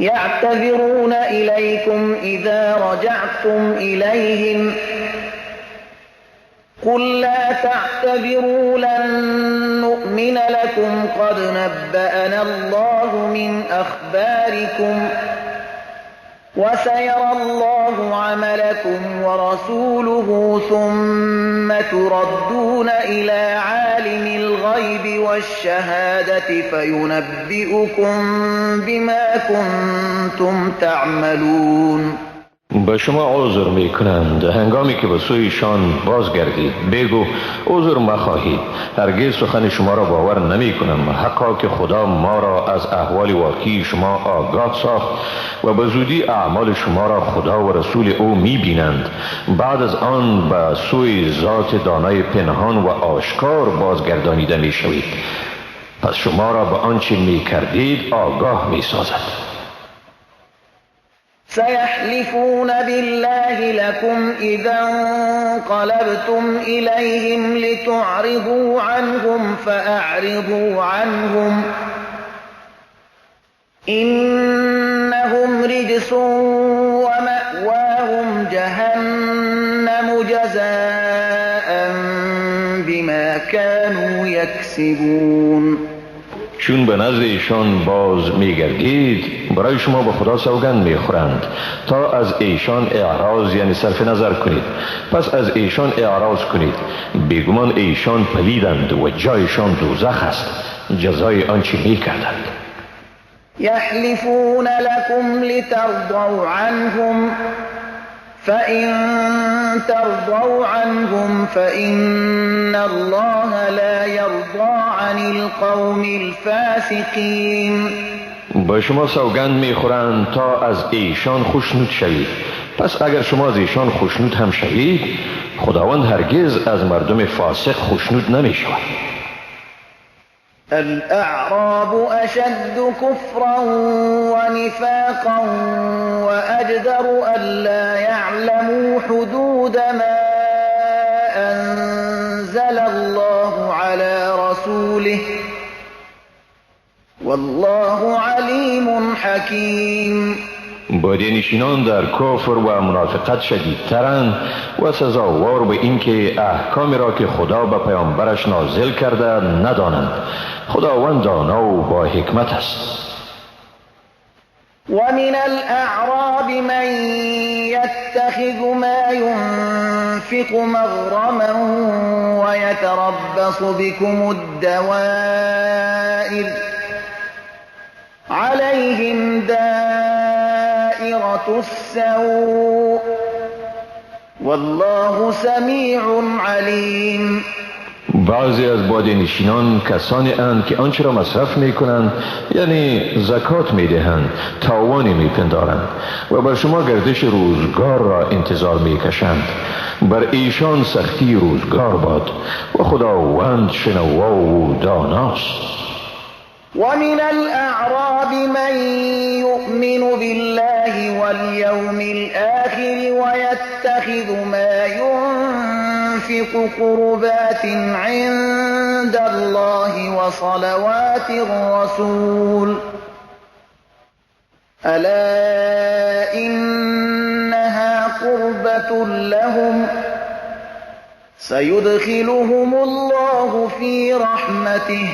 يعتذرون إليكم إذا رجعتم إليهم قل لا تعتذروا لن نؤمن لكم قد نبأنا الله من أخباركم وسيرى الله عملكم ورسوله ثم تردون إلى عالم الغيب والشهادة فينبئكم بما كنتم تعملون. به شما عذر میکنند هنگامی که به سویشان بازگردید. بگو عذر مخواهید، هرگز سخن شما را باور نمی کنم. حقا که خدا ما را از احوال واقعی شما آگاه ساخت و به زودی اعمال شما را خدا و رسول او می بینند. بعد از آن به سوی ذات دانای پنهان و آشکار بازگردانیده می شوید. پس شما را به آنچه می کردید آگاه می سازد. سيحلفون بالله لكم إذا انقلبتم إليهم لتعرضوا عنهم فأعرضوا عنهم إنهم رجس ومأواهم جهنم جزاء بما كانوا يكسبون. چون به نزد ایشان باز میگردید برای شما به خدا سوگند میخورند تا از ایشان اعراض یعنی صرف نظر کنید. پس از ایشان اعراض کنید، بیگمان ایشان پلیدند و جایشان دوزخ است، جزای آنچه میکردند. یحلفون لكم لترضوا عنهم فإن ترضوا عنهم فإن الله لا يرضى عن القوم الفاسقين. با شما سوگند میخورند تا از ایشان خوشنود شوید. پس اگر شما از ایشان خوشنود هم شوید، خداوند هرگز از مردم فاسق خوشنود نمی شود. الأعراب أشد كفرا ونفاقا وأجدر ألا يعلموا حدود ما أنزل الله على رسوله والله عليم حكيم. بادیه‌نشینان در کفر و منافقت شدیدترند و سزاوار به اینکه احکامی را که خدا به پیامبرش نازل کرده ندانند. خداوند دانا و با حکمت است. ومن الأعراب من يتخذ ما ينفق مغرما ويتربص بكم الدوائر عليهم دائرة السوء والله سميع عليم. بعضی از بادیه‌نشینان کسانی اند که آنچه را مصرف میکنند یعنی زکات میدهند تاوانی میپندارند و بر شما گردش روزگار را انتظار میکشند. بر ایشان سختی روزگار باد و خداوند شنوا و داناست. ومن الأعراب من يؤمن بالله واليوم الآخر ويتخذ ما ينفق قربات عند الله وصلوات الرسول ألا إنها قربة لهم سيدخلهم الله في رحمته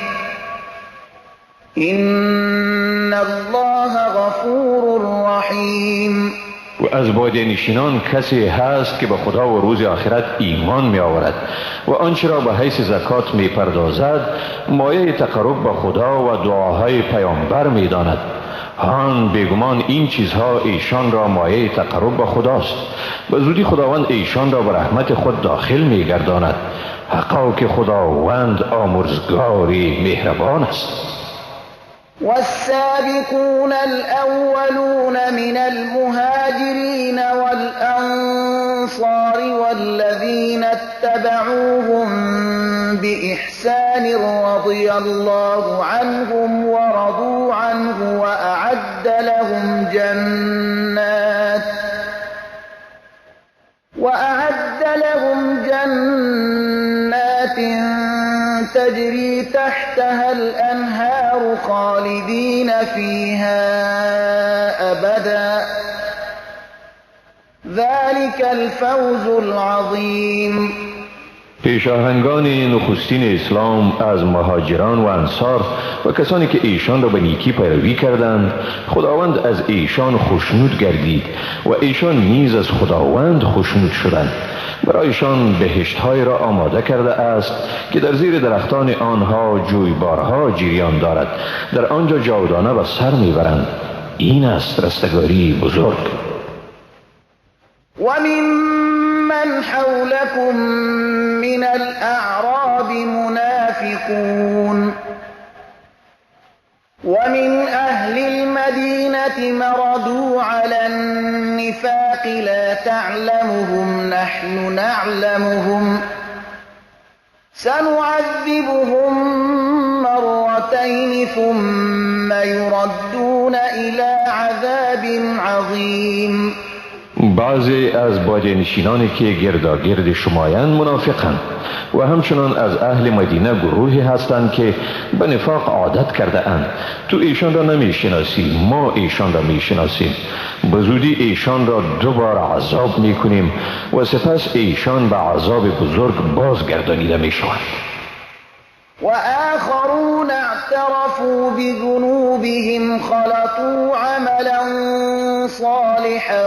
إن الله غفور رحیم. و از بادیه‌نشینان کسی هست که به خدا و روز آخرت ایمان می آورد و آنچه را به حیث زکات می پردازد مایه تقرب به خدا و دعاهای پیامبر می داند. هان بیگمان این چیزها ایشان را مایه تقرب به خداست. به زودی خداوند ایشان را به رحمت خود داخل می گرداند. حقا که خداوند آمرزگاری مهربان است. والسابقون الأولون من المهاجرين والأنصار والذين اتبعوهم بإحسان رضي الله عنهم ورضوا عنه وأعد لهم جنات تجري تحتها الأنهار خالدين فيها أبدا ذلك الفوز العظیم. پیشاهنگان نخستین اسلام از مهاجران و انصار و کسانی که ایشان را به نیکی پیروی کردند، خداوند از ایشان خوشنود گردید و ایشان نیز از خداوند خوشنود شدند. برایشان بهشت‌های را آماده کرده است که در زیر درختان آنها جویبارها جریان دارد، در آنجا جاودانه به سر میبرند. این است رستگاری بزرگ. وممن حولكم من الأعراب منافقون ومن أهل المدينة مردوا على النفاق لا تعلمهم نحن نعلمهم سنعذبهم مرتين ثم يردون إلى عذاب عظيم. بعضی از بادیه‌نشینانی که گرداگرد شمایند منافقند و همچنان از اهل مدینه گروهی هستند که به نفاق عادت کرده اند. تو ایشان را نمیشناسی، ما ایشان را میشناسیم. به زودی ایشان را دوبار عذاب میکنیم و سپس ایشان به عذاب بزرگ بازگردانیده میشوند. وآخرون اعترفوا بذنوبهم خلطوا عملا صالحا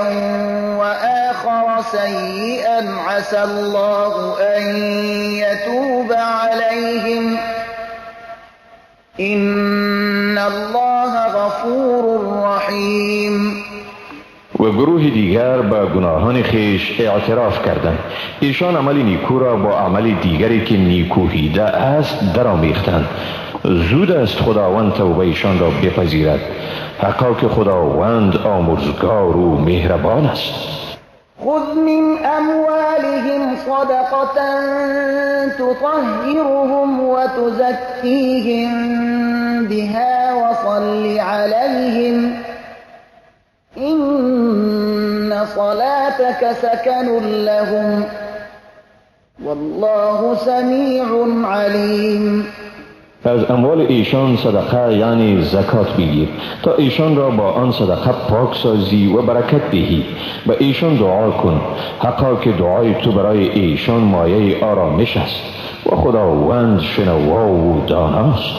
وآخر سيئا عسى الله أن يتوب عليهم إن الله غفور رحيم. و گروه دیگر به گناهان خیش اعتراف کردند. ایشان عمل نیکو را با عمل دیگری که نیکوهیده است درآمیختند. زود است خداوند توبه ایشان را بپذیرد. حقا که خداوند آمرزگار و مهربان است. خذ من اموالهم صدقة تطهرهم وتزکیهم بها وصل عليهم إن صلاتك سكن لهم والله سمیع علیم. از اموال ایشان صدقه یعنی زکات بگیر تا ایشان را با آن صدقه پاک سازی و برکت دهی. به ایشان دعا کن، حقا که دعای تو برای ایشان مایه آرامش است و خداوند شنوا و داناست.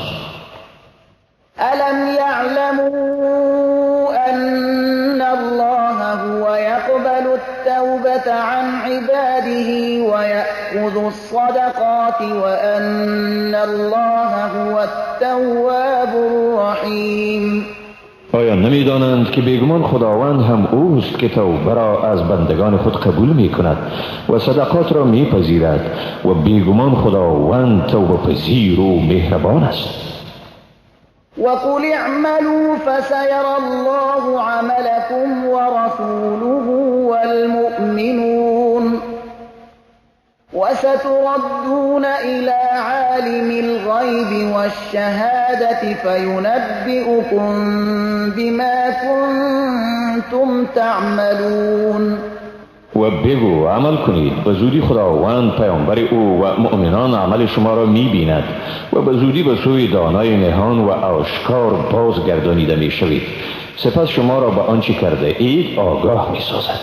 ألم يعلموا أن الله هو يقبل التوبة عن عباده ويأخذ الصدقات وأن الله هو التواب الرحيم. آیا نمیدانند که بیگمان خداوند هم اوست که توبه را از بندگان خود قبول می کند و صدقات را می پذیرد و بیگمان خداوند توبه پذیر و مهربان است. وقل اعملوا فسيرى الله عملكم ورسوله والمؤمنون وستردون إلى عالم الغيب والشهادة فينبئكم بما كنتم تعملون. و بگو عمل کنید، به زودی خداوند پیامبر او و مؤمنان عمل شما را می‌بیند و به زودی به سوی دانای نهان و آشکار بازگردانیده می‌شوید. سپس شما را به آنچه کرده اید آگاه می‌سازد.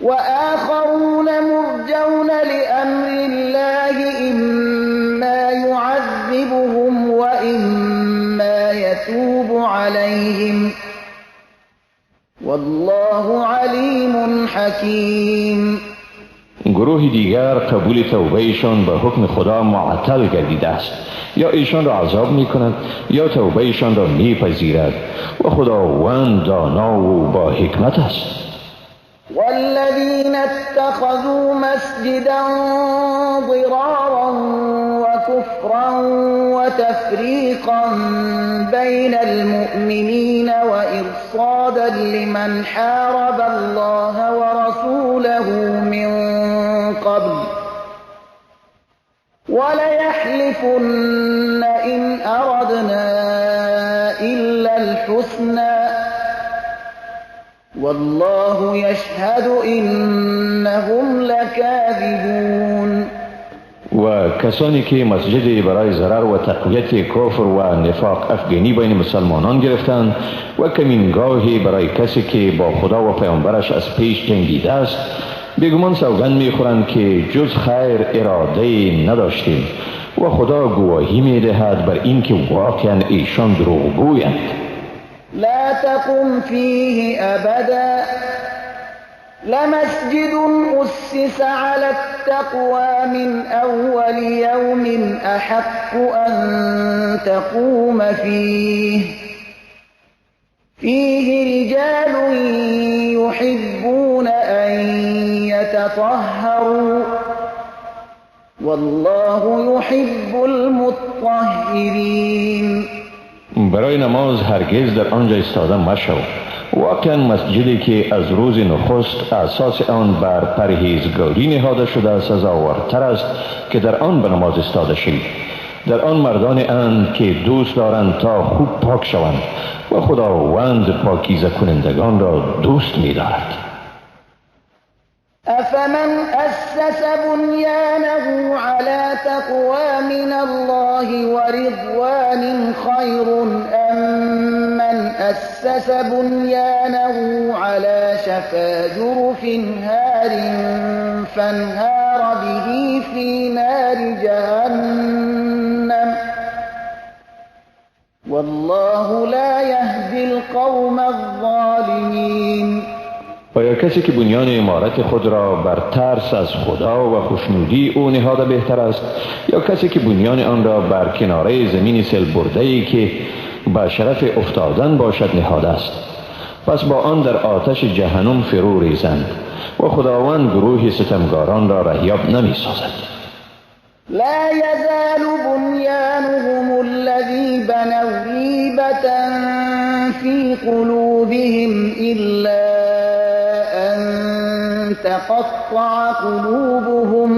و آخرون مرجون لأمر الله إما يعذبهم وإما يتوب عليهم والله علیم حکیم. گروه دیگر قبول توبه ایشان به حکم خدا معطل گردیده است، یا ایشان را عذاب می کند یا توبه ایشان را می پذیرد و خداوند دانا و با حکمت است. والذین اتخذوا مسجدا ضرارا وكفرا وتفريقا بين المؤمنين وإرصادا لمن حارب الله ورسوله من قبل وليحلفن إن أردنا إلا الحسنى والله يشهد إنهم لكاذبون. و و کسانی که مسجد برای ضرر و تقویت کفر و نفاق افغانی بین مسلمانان گرفتند و کمینگاهی برای کسی که با خدا و پیامبرش از پیش جنگیده است، بیگمان سوگند میخورند که جز خیر اراده نداشتیم و خدا گواهی میدهد بر اینکه واقعا ایشان دروغگویند. لا تقم فیه ابدا لمسجد أسس على التقوى من أول يوم أحق أن تقوم فيه فيه رجال يحبون أن يتطهروا والله يحب المطهرين. برای نماز هرگز در آنجا ایستاده مشو. واقعا مسجدی که از روز نخست اساس آن بر پرهیزگاری نهاده شده سزاوارتر است که در آن به نماز ایستاده شوید. در آن مردان اند که دوست دارند تا خوب پاک شوند و خداوند پاکیزه کنندگان را دوست می‌دارد. أفمن أسس بنيانه على تقوى من الله ورضوان خير أم من أسس بنيانه على شفا جرف هار فانهار به في نار جهنم والله لا يهدي القوم الظالمين. آیا کسی که بنیان امارت خود را بر ترس از خدا و خوشنودی او نهاده بهتر است، یا کسی که بنیان آن را بر کناره زمین سیل برده‌ای که به شرف افتادن باشد نهاده است؟ پس با آن در آتش جهنم فرو ریزند و خداوند گروه ستمگاران را رهیاب نمی سازد. لا يزال بنيانهم الذي بنوا ريبة في قلوبهم إلا أن تقطع قلوبهم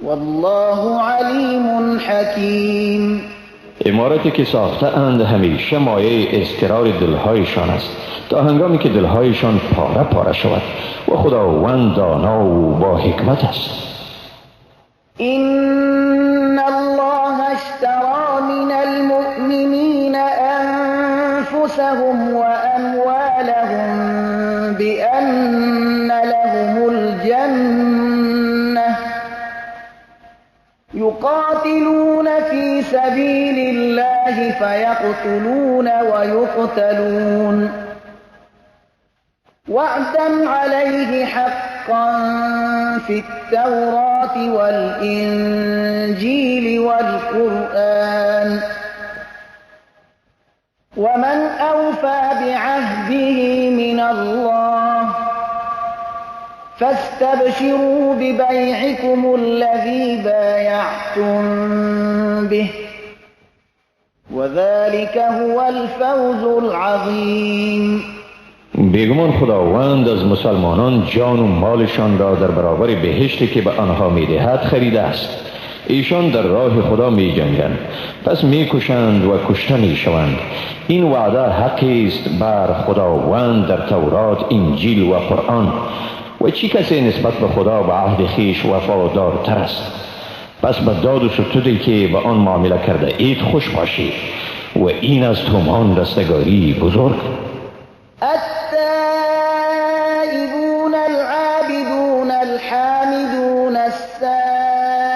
والله علیم حکیم. عمارتی که ساخته اند همیشه مایه اضطرار دلهایشان است تا هنگامی که دلهایشان پاره پاره شود و خداوند دانا و با حکمت است. إن الله اشترى من المؤمنین أنفسهم وأموالهم بأن لهم الجنة يقاتلون في سبيل الله فيقتلون ويقتلون وعدا عليه حقا في التوراة والإنجيل والقرآن ومن أوفى بعهده من الله فاستبشروا ببيعكم الذي بايعتم به وذلك هو الفوز العظيم. بیگمان خداوند از مسلمانان جان و مالشان را در برابر بهشتی که به آنها میدهد خریده است. ایشان در راه خدا می جنگند، پس می کشند و کشته می شوند. این وعده حقی است بر خداوند در تورات، انجیل و قرآن. و چی کسی نسبت به خدا و عهد خویش وفادارتر است؟ پس به داد و ستودی که به آن معامله کرده اید خوش باشید و این از همان رستگاری بزرگ. التائبون العابدون الحامدون السائحون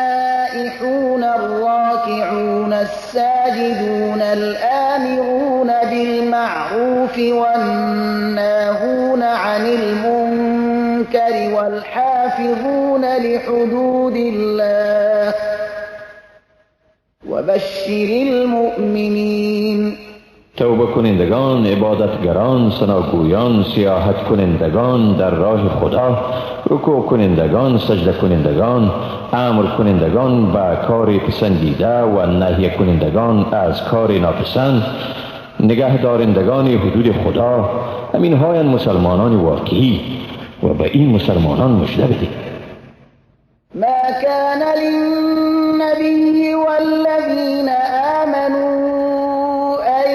الراكعون الساجدون الآمرون بالمعروف والناهون عن المنكر والحافظون لحدود الله وبشر المؤمنين. توبه کنندگان، عبادتگران، ثناگویان، سیاحت کنندگان در راه خدا، رکوع کنندگان، سجده کنندگان، امر کنندگان به کار پسندیده و نهی کنندگان از کار ناپسند، نگه دارندگان حدود خدا، همین های مسلمانان واقعی و به این مسلمانان مژده بدید. ما كان للنبي والذين آمنوا أن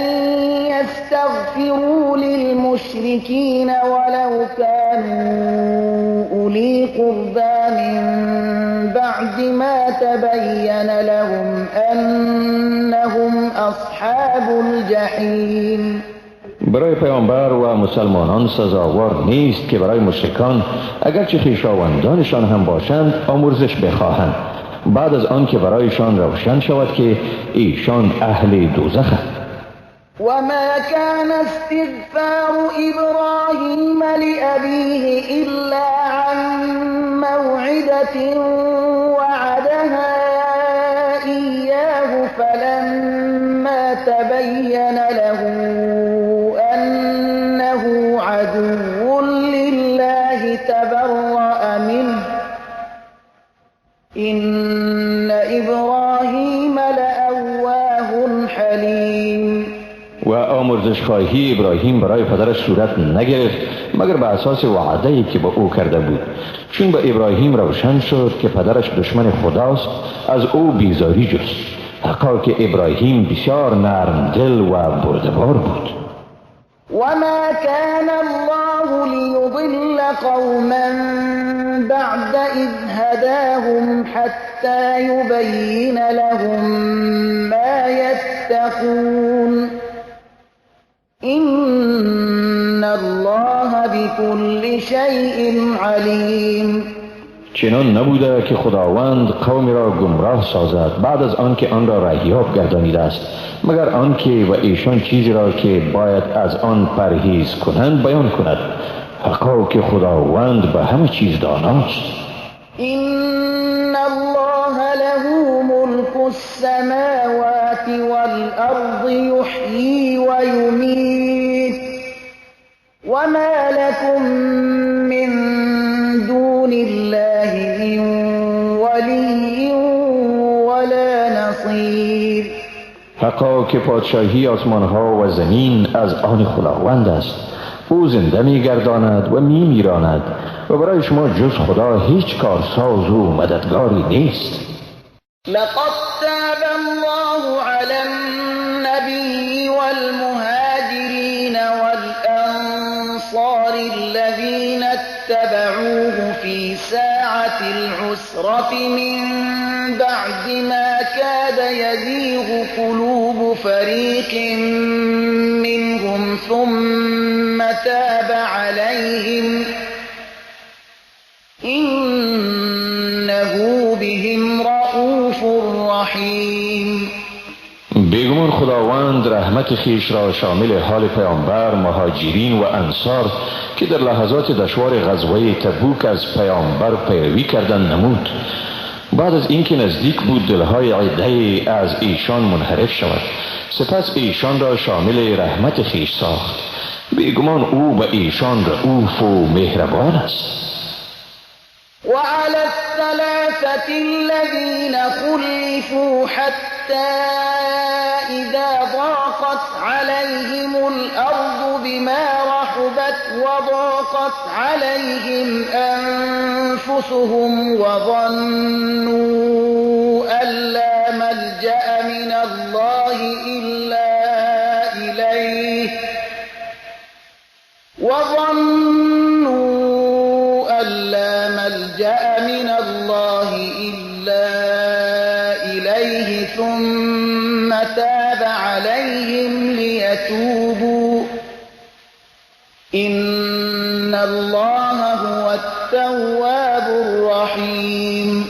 يستغفروا يستغفروا للمشركين ولو كانوا أولي قربى من بعد ما تبين لهم أنهم أصحاب الجحيم. برای پیامبر و مسلمانان سزاوار نیست که برای مشرکان اگرچه خویشاوندانشان هم باشند آمرزش بخواهند، بعد از آن که برایشان روشن شود که ایشان اهل دوزخند. وما كان استغفار إبراهيم لأبيه إلا عن موعدة وعدها إياه فلما تبين له أنه عدو لله تبرأ منه إن إبراهيم لأواه حليم. و آمرزش خواهی ابراهیم برای پدرش صورت نگرفت مگر به اساس وعده‌ای که با او کرده بود. چون به ابراهیم روشن شد که پدرش دشمن خداست، از او بیزاری جست. حقا که ابراهیم بسیار نرم دل و بردبار بود. وما كان الله ليضل قوما بعد إذ هداهم حتى يبين لهم ما يتقون إن الله بكل شيء عليم. چنان نبوده که خداوند قومی را گمراه سازد بعد از آنکه آن را رهیاب گردانیده است، مگر آنکه و ایشان چیزی را که باید از آن پرهیز کنند بیان کند. حقا که خداوند به همه چیز داناست. إن الله له ملك السماوات والأرض يحيي ويميت وما لكم من دون الله من ولي ولا نصير. حقا که پادشاهی آسمانها و زمین از آن خداوند است. او زنده می‌گرداند و می‌میراند و برای شما جز خدا هیچ کارساز و مددگاری نیست. لقد تاب الله على النبي والمهاجرين والأنصار الذين اتبعوه في ساعة العسرة من بعد ما كاد يزيغ قلوب فريق منهم ثم تاب عليهم إنه بهم رؤوف رحيم. بیگمان خداوند رحمت خیش را شامل حال پیامبر، مهاجرین و انصار که در لحظات دشوار غزوه تبوک از پیامبر پیروی کردند نمود. بعد از اینکه نزدیک بود دلهای عده‌ای از ایشان منحرف شود، سپس ایشان را شامل رحمت خیش ساخت. بیگمان او به ایشان رؤوف و مهربان است. وعلى الثلاثة الذين خلفوا حتى إذا ضاقت عليهم الأرض بما رحبت وضاقت عليهم أنفسهم وظنوا أن لا ملجأ من الله إلا إليه وظنوا أن لا ملجأ من الله إلا إليه ثم تاب عليهم ليتوبوا إن الله هو التواب الرحيم.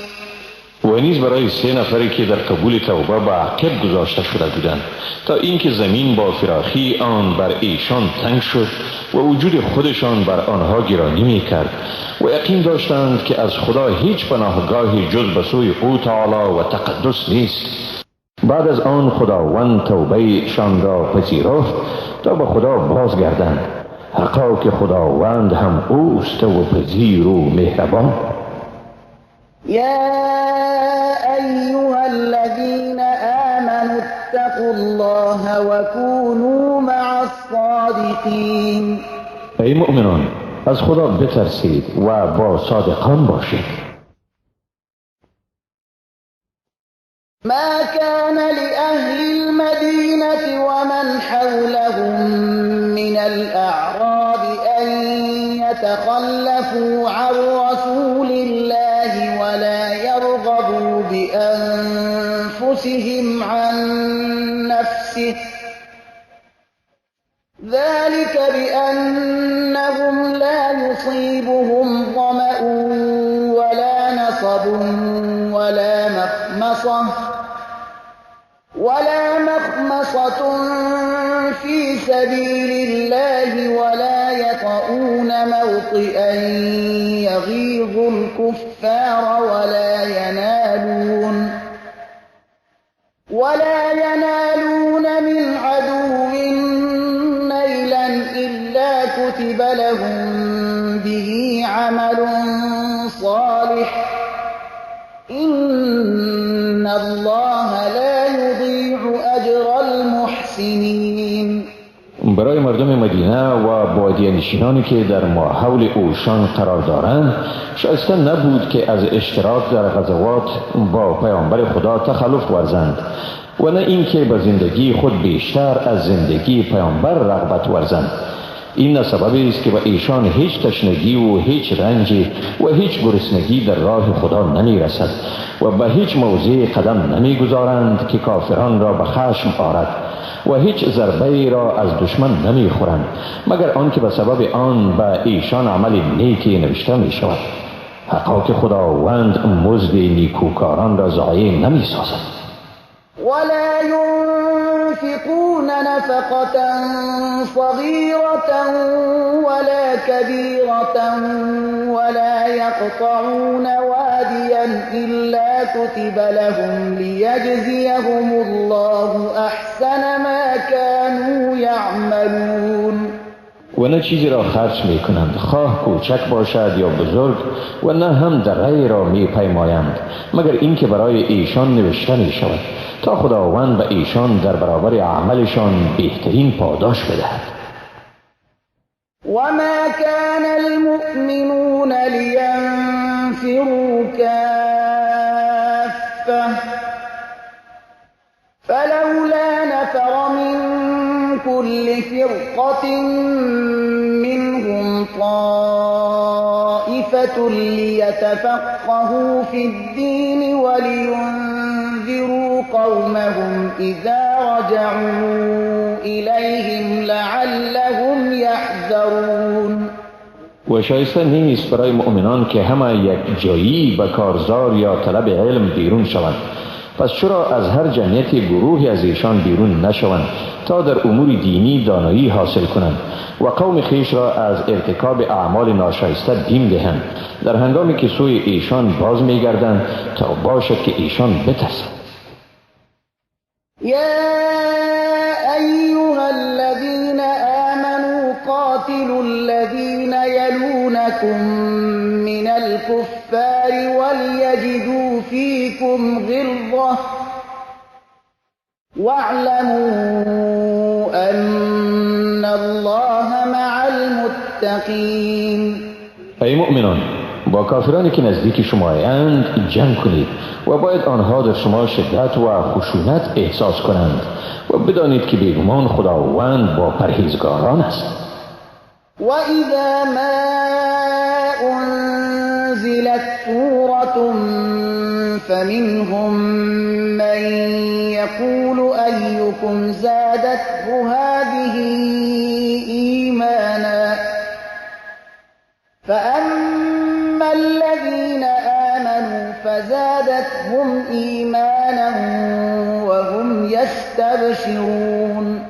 و نیز برای 3 نفری که در قبول توبه به عقب گذاشته شده بودند تا اینکه زمین با فراخی آن بر ایشان تنگ شد و وجود خودشان بر آنها گرانی می کرد و یقین داشتند که از خدا هیچ پناهگاهی جز به سوی او تعالی و تقدس نیست. بعد از آن خداوند توبه ایشان را پذیرفت تا به خدا بازگردند. حقا که خداوند هم اوست و پذیر و مهربان. يا أيها الذين آمنوا اتقوا الله وكونوا مع الصادقين. ای مؤمنان، از خدا بترسید و با صادقان باشید. ما كان لأهل المدينة ومن حولهم الأعراب أن يتخلفوا عن رسول الله ولا يرغبوا بأنفسهم عن نفسه ذلك بأنهم لا يصيبهم ظمأ ولا نصب ولا مخمصة في سبيل الله ولا يطؤون موطئا يغيظ الكفار ولا ينالون من عدو نيلا إلا كتب لهم به عمل صالح إن الله لا يضيع أجر المحسنين. برای مردم مدینه و بادیه نشینانی که در ماحول اوشان قرار دارند شایسته نبود که از اشتراک در غزوات با پیامبر خدا تخلف ورزند و نه اینکه به زندگی خود بیشتر از زندگی پیامبر رغبت ورزند. این سبب است که به ایشان هیچ تشنگی و هیچ رنجی و هیچ گرسنگی در راه خدا نمی رسد و به هیچ موضع قدم نمی گذارند که کافران را به خشم آرد و هیچ ضربه را از دشمن نمی خورند مگر آنکه به سبب آن به ایشان عمل نیکی نوشته می شود. حقا که خداوند مزد نیکوکاران را ضایع نمی سازد. ولا ينفقون نفقة صغيرة ولا كبيرة ولا يقطعون واديا إلا كتب لهم ليجزيهم الله أحسن ما كانوا يعملون. و نه چیزی را خرج می کنند خواه کوچک باشد یا بزرگ و نه هم دره را می پیمایند مگر اینکه برای ایشان نوشته می شود تا خداوند به ایشان در برابر عملشان بهترین پاداش بدهد. وما كان المؤمنون لينفروا كافة فلولا نفر من كل فرقة منهم طائفة ليتفقهوا في الدين ولينذروا قومهم إذا رجعوا إليهم لعلهم يحذرون. و شایسته نیست برای مؤمنان که همه یک جایی به کارزار یا طلب علم بیرون شوند. پس چرا از هر جمعیت گروهی از ایشان بیرون نشوند تا در امور دینی دانایی حاصل کنند و قوم خویش را از ارتکاب اعمال ناشایسته بیم دهند در هنگامی که سوی ایشان باز می‌گردند تا باشد که ایشان بترسند. یا ایها الذین آمنوا قاتلوا الذین یلونکم من الكفار وليجدوا فیکم غلظة واعلموا أن الله مع المتقین. ای مؤمنان، با کافرانی که نزدیک شما اند جنگ کنید و باید آنها در شما شدت و خشونت احساس کنند و بدانید که بیگمان خداوند با پرهیزگاران است. و اذا ما انزلت سورة فمنهم من يقول أيكم زادته هذه إيمانا فأما الذين آمنوا فزادتهم إيمانا وهم يستبشرون.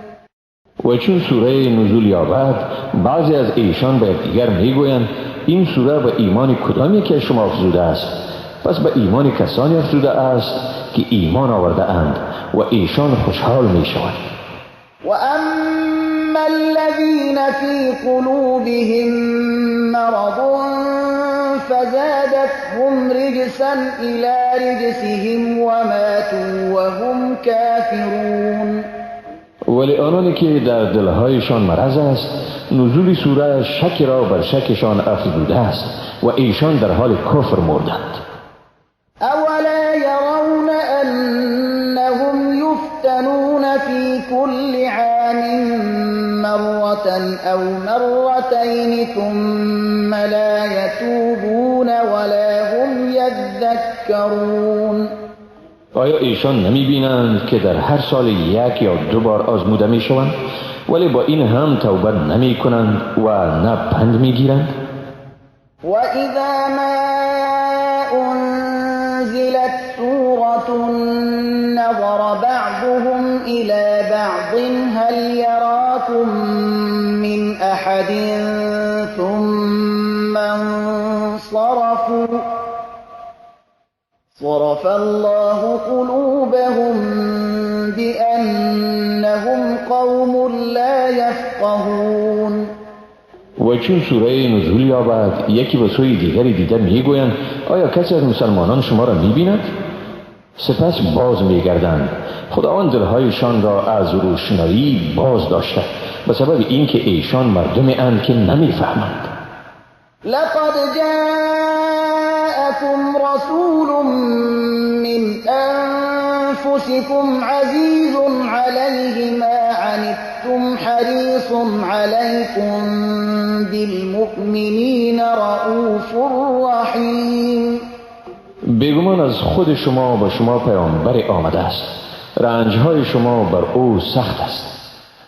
و چون سوره نزول یابد بعضی از ایشان به یکدیگر میگویند این سوره به ایمان کدام یکی از شما افزوده است؟ پس به ایمان کسانی افزوده است که ایمان آورده اند و ایشان خوشحال می شوند. و اما الذین فی قلوبهم مرض فزادتهم رجسا الى رجسهم وماتوا وهم کافرون. ولی آنانی که در دلهایشان مرض است نزول سوره شک را بر شکشان افزوده است و ایشان در حال کفر مردند. اولا يرون انهم يفتنون في كل عام مرة مرة أو مرتين ثم لا يتوبون ولا هم يذكرون. آیا ایشان نمی بینند که در هر سال یک یا دو بار آزموده می شوند، ولی با این هم توبه نمی کنند و نه پند می گیرند؟ وإذا ما أنزلت سورة نظر بعضهم إلى بعض هل يراكم من أحد ثم انصرفوا صرف الله قلوبهم بأنهم قوم لا يفقهون. و چون سوره نزول یابد یکی به سوی دیگری دیده میگویند آیا کسی از مسلمانان شما را میبیند؟ سپس باز میگردند. خداوند دلهایشان را از روشنایی باز داشته به سبب اینکه ایشان مردم اند که نمیفهمند. لقد جاءكم رسول من أنفسكم عزيز عليه ما عنتم حريص عليكم بالمؤمنين رؤوف رحيم. بیگمان از خود شما با شما پیامبر آمده است، رنجهای شما بر او سخت است،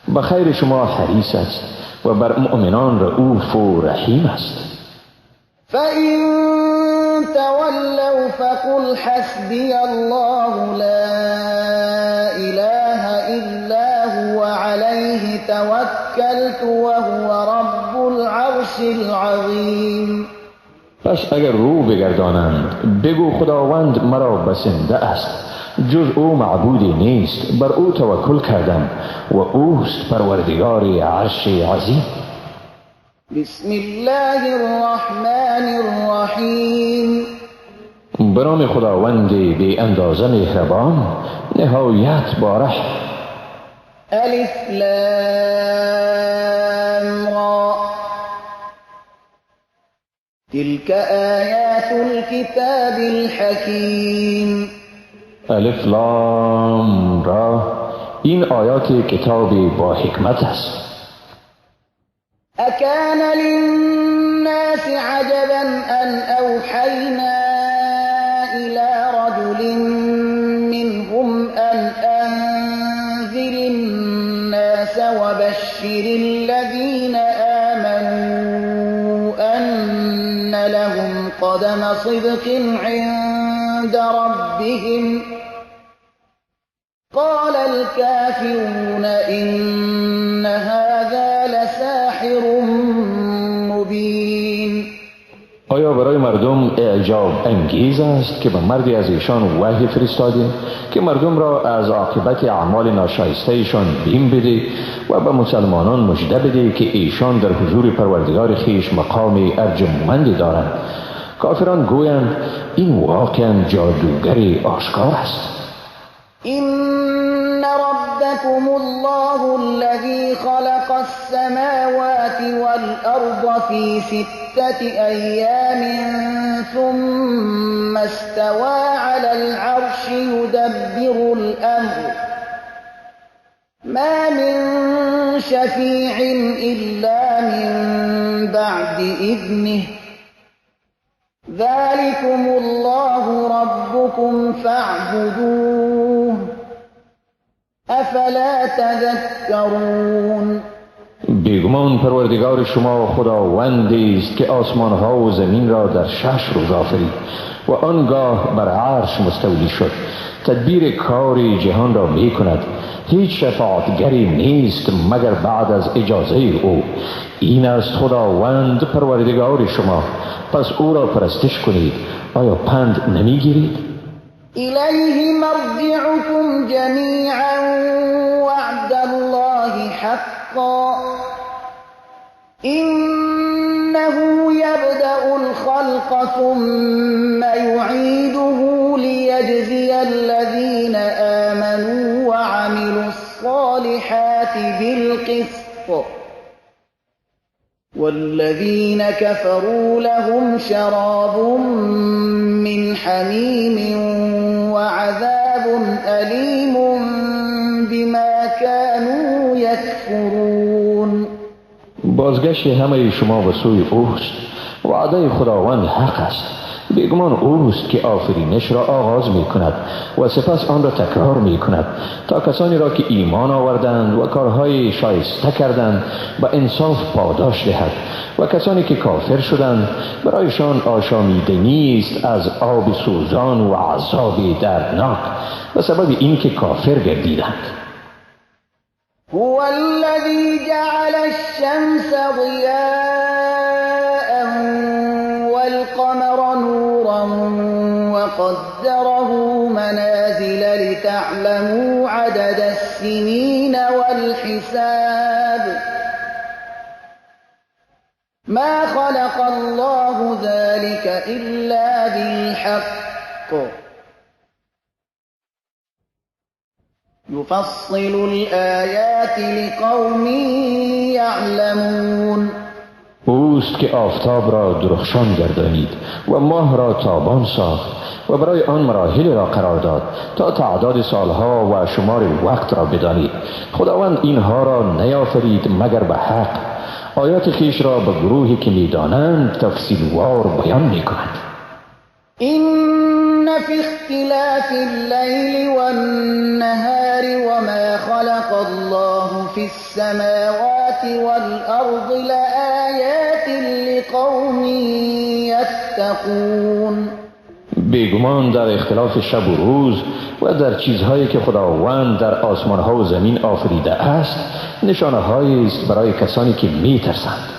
به خیر شما حریص است و بر مؤمنان رؤوف و رحیم است. فإن تولوا فقل حسبي الله لا إله إلا هو عليه توكلت وهو رب العرش العظيم. پس اگر رو بگردانند بگو خداوند مرا بسنده است، جز او معبودی نیست، بر او توکل کردم و اوست پروردگار عرش عظیم. بسم الله الرحمن الرحیم. به نام خداوند بی اندازه مهربان نهایت باره. الف لام را تلك آیات الكتاب الحکیم. الف لام را، این آیات کتاب با حکمت است. أكان للناس عجبا أن أوحينا إلى رجل منهم أن أنذر الناس وبشر الذين آمنوا أن لهم قدم صدق عند ربهم. قال الكافرون إن هذا لساحر مبين. آیا برای مردم اعجاب انگیز است که به مردی از ایشان وحی فرستادیم که مردم را از عاقبت اعمال ناشایسته ایشان بیم بده و به مسلمانان مژده بده که ایشان در حضور پروردگار خویش مقام ارجمندی دارند؟ کافران گویند این واقعا جادوگر آشکار است. إن ربكم الله الذي خلق السماوات والأرض في 6 أيام ثم استوى على العرش يدبر الأمر ما من شفيع إلا من بعد إذنه ذلكم الله ربكم فاعبدوه افلا تذكرون. بیگمان پروردگار شما خداوندی است که آسمانها و زمین را در 6 روز آفرید و آنگاه بر عرش مستولی شد. تدبیر کار جهان را می کند. هیچ شفاعتگری نیست مگر بعد از اجازه او. این است خداوند پروردگار شما، پس او را پرستش کنید. آیا پند نمیگیرید؟ الیه مرجعکم جمیعا وعد الله حقا انه یبدأ الخلق ثم یعیده لیجزی الذین آمنوا وعملوا الصالحات بالقسط والذین كفروا لهم شراب من حمیم وعذاب ألیم بما كانوا یکفرون. بازگشت همه شما به سوی اوست. وعده خداوند حق است. بیگمان اوست که آفرینش را آغاز می کند و سپس آن را تکرار می کند تا کسانی را که ایمان آوردند و کارهای شایسته کردند به انصاف پاداش دهد و کسانی که کافر شدند برایشان آشامیدنی است از آب سوزان و عذاب دردناک به سبب اینکه کافر گردیدند. هو الذي جعل الشمس ضياء والقمر نورا وقدره منازل لتعلموا عدد السنين والحساب ما خلق الله ذلك إلا بالحق يفصل الآيات لقوم يعلمون. اوست که آفتاب را درخشان گردانید و ماه را تابان ساخت و برای آن مراحل را قرار داد تا تعداد سالها و شمار وقت را بدانید. خداوند اینها را نیافرید مگر به حق. آیات خویش را به گروهی که میدانند تفصیلوار بیان میکند. إن في اختلاف الليل والنهار وما خلق الله في السماوات والأرض لآيات لقوم يتقون. بیگمان در اختلاف شب و روز و در چیزهایی که خداوند در آسمانها و زمین آفریده است نشانه‌هایی است برای کسانی که میترسند.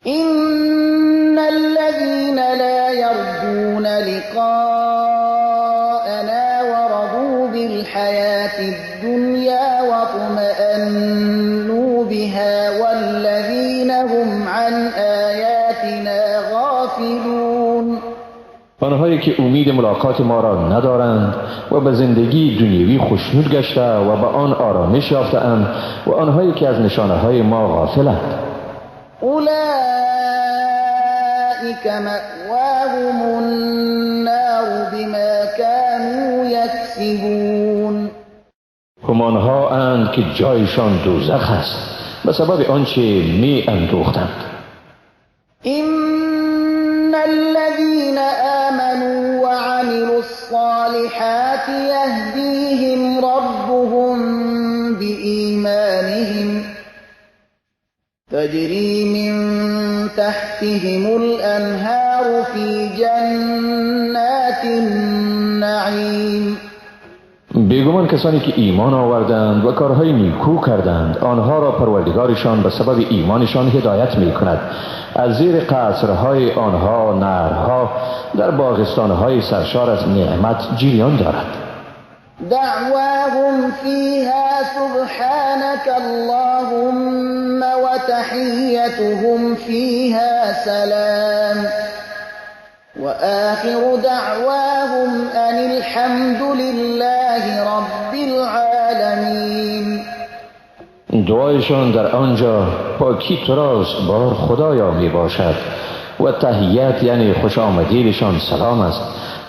إن الذين لا يرجون لقاءنا ورضوا بالحياة الدنيا واطمأنوا بها والذين هم عن آياتنا غافلون. آنهایی که امید ملاقات ما را ندارند و به زندگی دنیوی خوشنود گشته و به آن آرامش یافته‌اند و آنهایی که از نشانه‌های ما غافلند. أولئك مأواهم النار بما كانوا يكسبون. همانها اند که جایشان دوزخ است به سبب آنچه می اندوختند. إن الذين آمنوا وعملوا الصالحات يهديهم ربهم بإيمانهم تجري من تحتهم الأنهار في جنات النعيم. بیگمان کسانی که ایمان آوردند و کارهای نیکو کردند آنها را پروردگارشان به سبب ایمانشان هدایت می کند. از زیر قصرهای آنها نهرها در باغستانهای سرشار از نعمت جریان دارد. دعواهم فيها سبحانك اللهم وتحيتهم فيها سلام وآخر دعواهم أن الحمد لله رب العالمين. دعایشان در آنجا پاکی تو راست بار خدایا می باشد و تحیت یعنی خوش آمدیدشان سلام است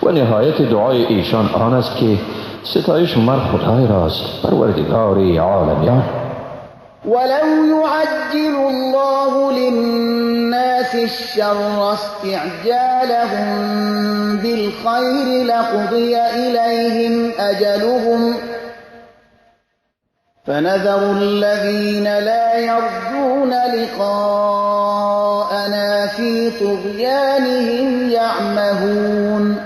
و نهایت دعای ایشان آن است که ستایش مر خدای راست پروردگار عالمیان. ولو يعجل الله للناس الشر استعجالهم بالخير لقضي إليهم أجلهم فنذر الذين لا يرجون لقاءنا في طغيانهم يعمهون.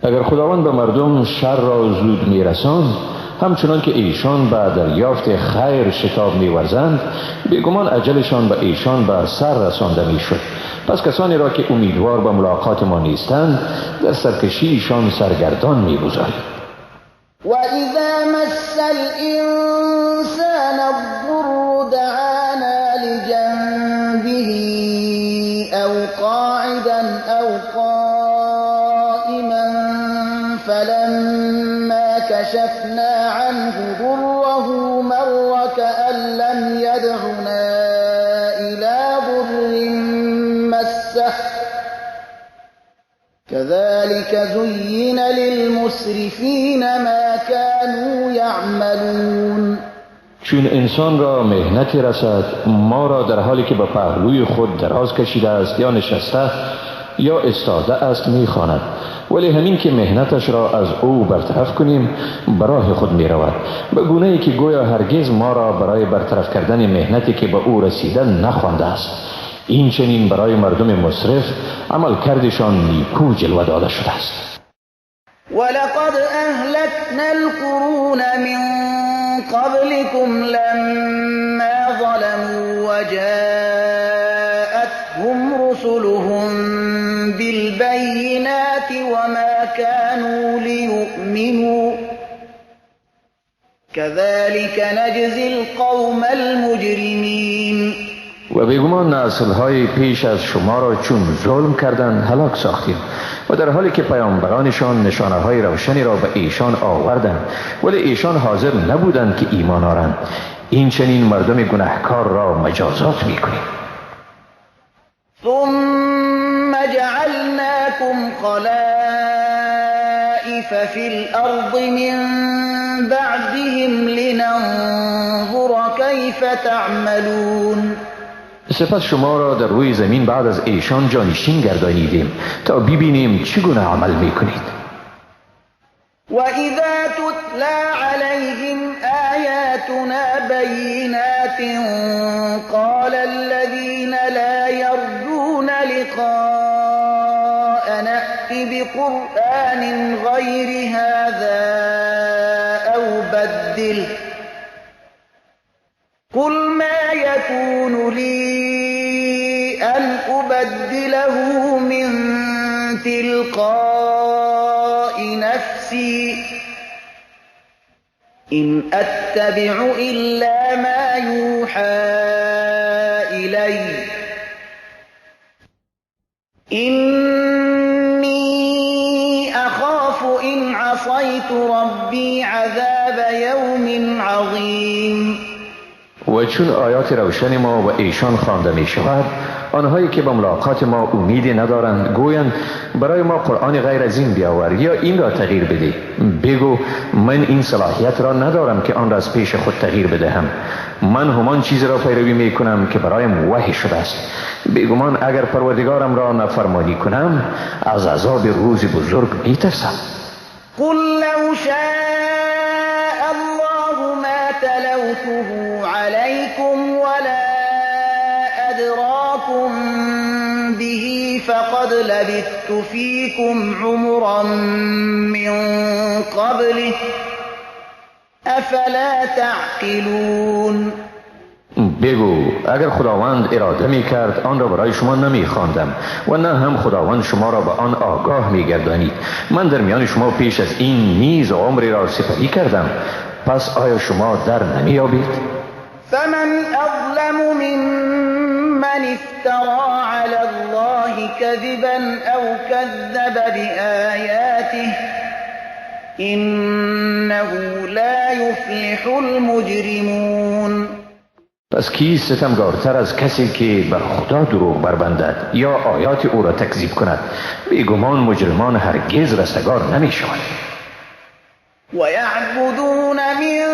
اگر خداوند به مردم شر را زود میرساند همچنان که ایشان به دریافت خیر شتاب می‌ورزند بیگمان اجلشان به ایشان به سر رسانده میشد. پس کسانی را که امیدوار به ملاقات ما نیستند در سرکشی ایشان سرگردان می‌گذاریم. وَإِذَا مَسَّ الْإِنسَانَ الضُّرُّ دَعَانَا لِجَنبِهِ أَوْ قَاعِدًا أَوْ قَائِمًا فَلَمَّا كَشَفْنَا عَنْهُ ضُرَّهُ مَرَّ كَأَن لَّمْ يَدْعُنَا إِلَىٰ ضُرٍّ مَّسَّهُ كذلك زين للمسرفين ما كانوا يعملون. چون انسان را مهنتی رسد، ما را در حالی که به پهلوی خود دراز کشیده است یا نشسته یا استاده است میخواند، ولی همین که مهنتش را از او برطرف کنیم براه خود میرود، به گونه ای که گویا هرگز ما را برای برطرف کردن مهنتی که به او رسیده نخوانده است. این چنین برای مردم مسرف عمل کردشان نیکو جلوه داده شده است. ولقد اهلكنا القرون من قبلكم لما ظلموا وجاءتهم رسلهم بالبينات وما كانوا ليؤمنوا كذلك نجزي القوم المجرمين. و بیگمان نسل‌های پیش از شما را چون ظلم کردند هلاک ساختیم و در حالی که پیامبرانشان نشانه‌های روشنی را به ایشان آوردند، ولی ایشان حاضر نبودند که ایمان آرند. این چنین مردم گناهکار را مجازات می‌کنیم. ثم جعلناكم خلائف في الأرض من بعدهم لننظر كيف تعملون. سپس شما را در روی زمین بعد از ایشان جانشین گردانیدیم تا ببینیم چگونه عمل میکنید. و اذا تتلى عليهم آیاتنا بینات قال الذين لا يرجون لقاء نأت بقرآن غير هذا أو بدله قل ما يكون لي أن أبدله من تلقاء نفسي إن أتبع إلا ما يوحى إلي إني أخاف إن عصيت ربي عذاب يوم عظيم. و چون آیات روشن ما و ایشان خوانده می شود، آنهایی که به ملاقات ما امیدی ندارند گویند برای ما قرآن غیر از این بیاور یا این را تغییر بده. بگو من این صلاحیت را ندارم که آن را از پیش خود تغییر بدهم. من همان چیز را پیروی می کنم که برایم وحی شده است. بیگمان اگر پروردگارم را نافرمانی کنم از عذاب روز بزرگ می ترسم. قل لو شاء الله ما تلوته عليكم ولا أدراكم به فقد لبثت فيكم عمرا من قبله أفلا تعقلون. بگو اگر خداوند اراده می کرد آن را برای شما نمی خواندم و نه هم خداوند شما را به آن آگاه می گردانید. من در میان شما پیش از این نیز عمری را سپری کردم، پس آیا شما در نمی یابید؟ فمن اظلم ممن افترى على الله كذبا او كذب بآیاته انه لا يفلح المجرمون. پس کی ستمگارتر از کسی که بر خدا دروغ بربندد یا آیات او را تکذیب کند؟ بیگمان مجرمان هرگز رستگار نمی شوند. ويعبدون من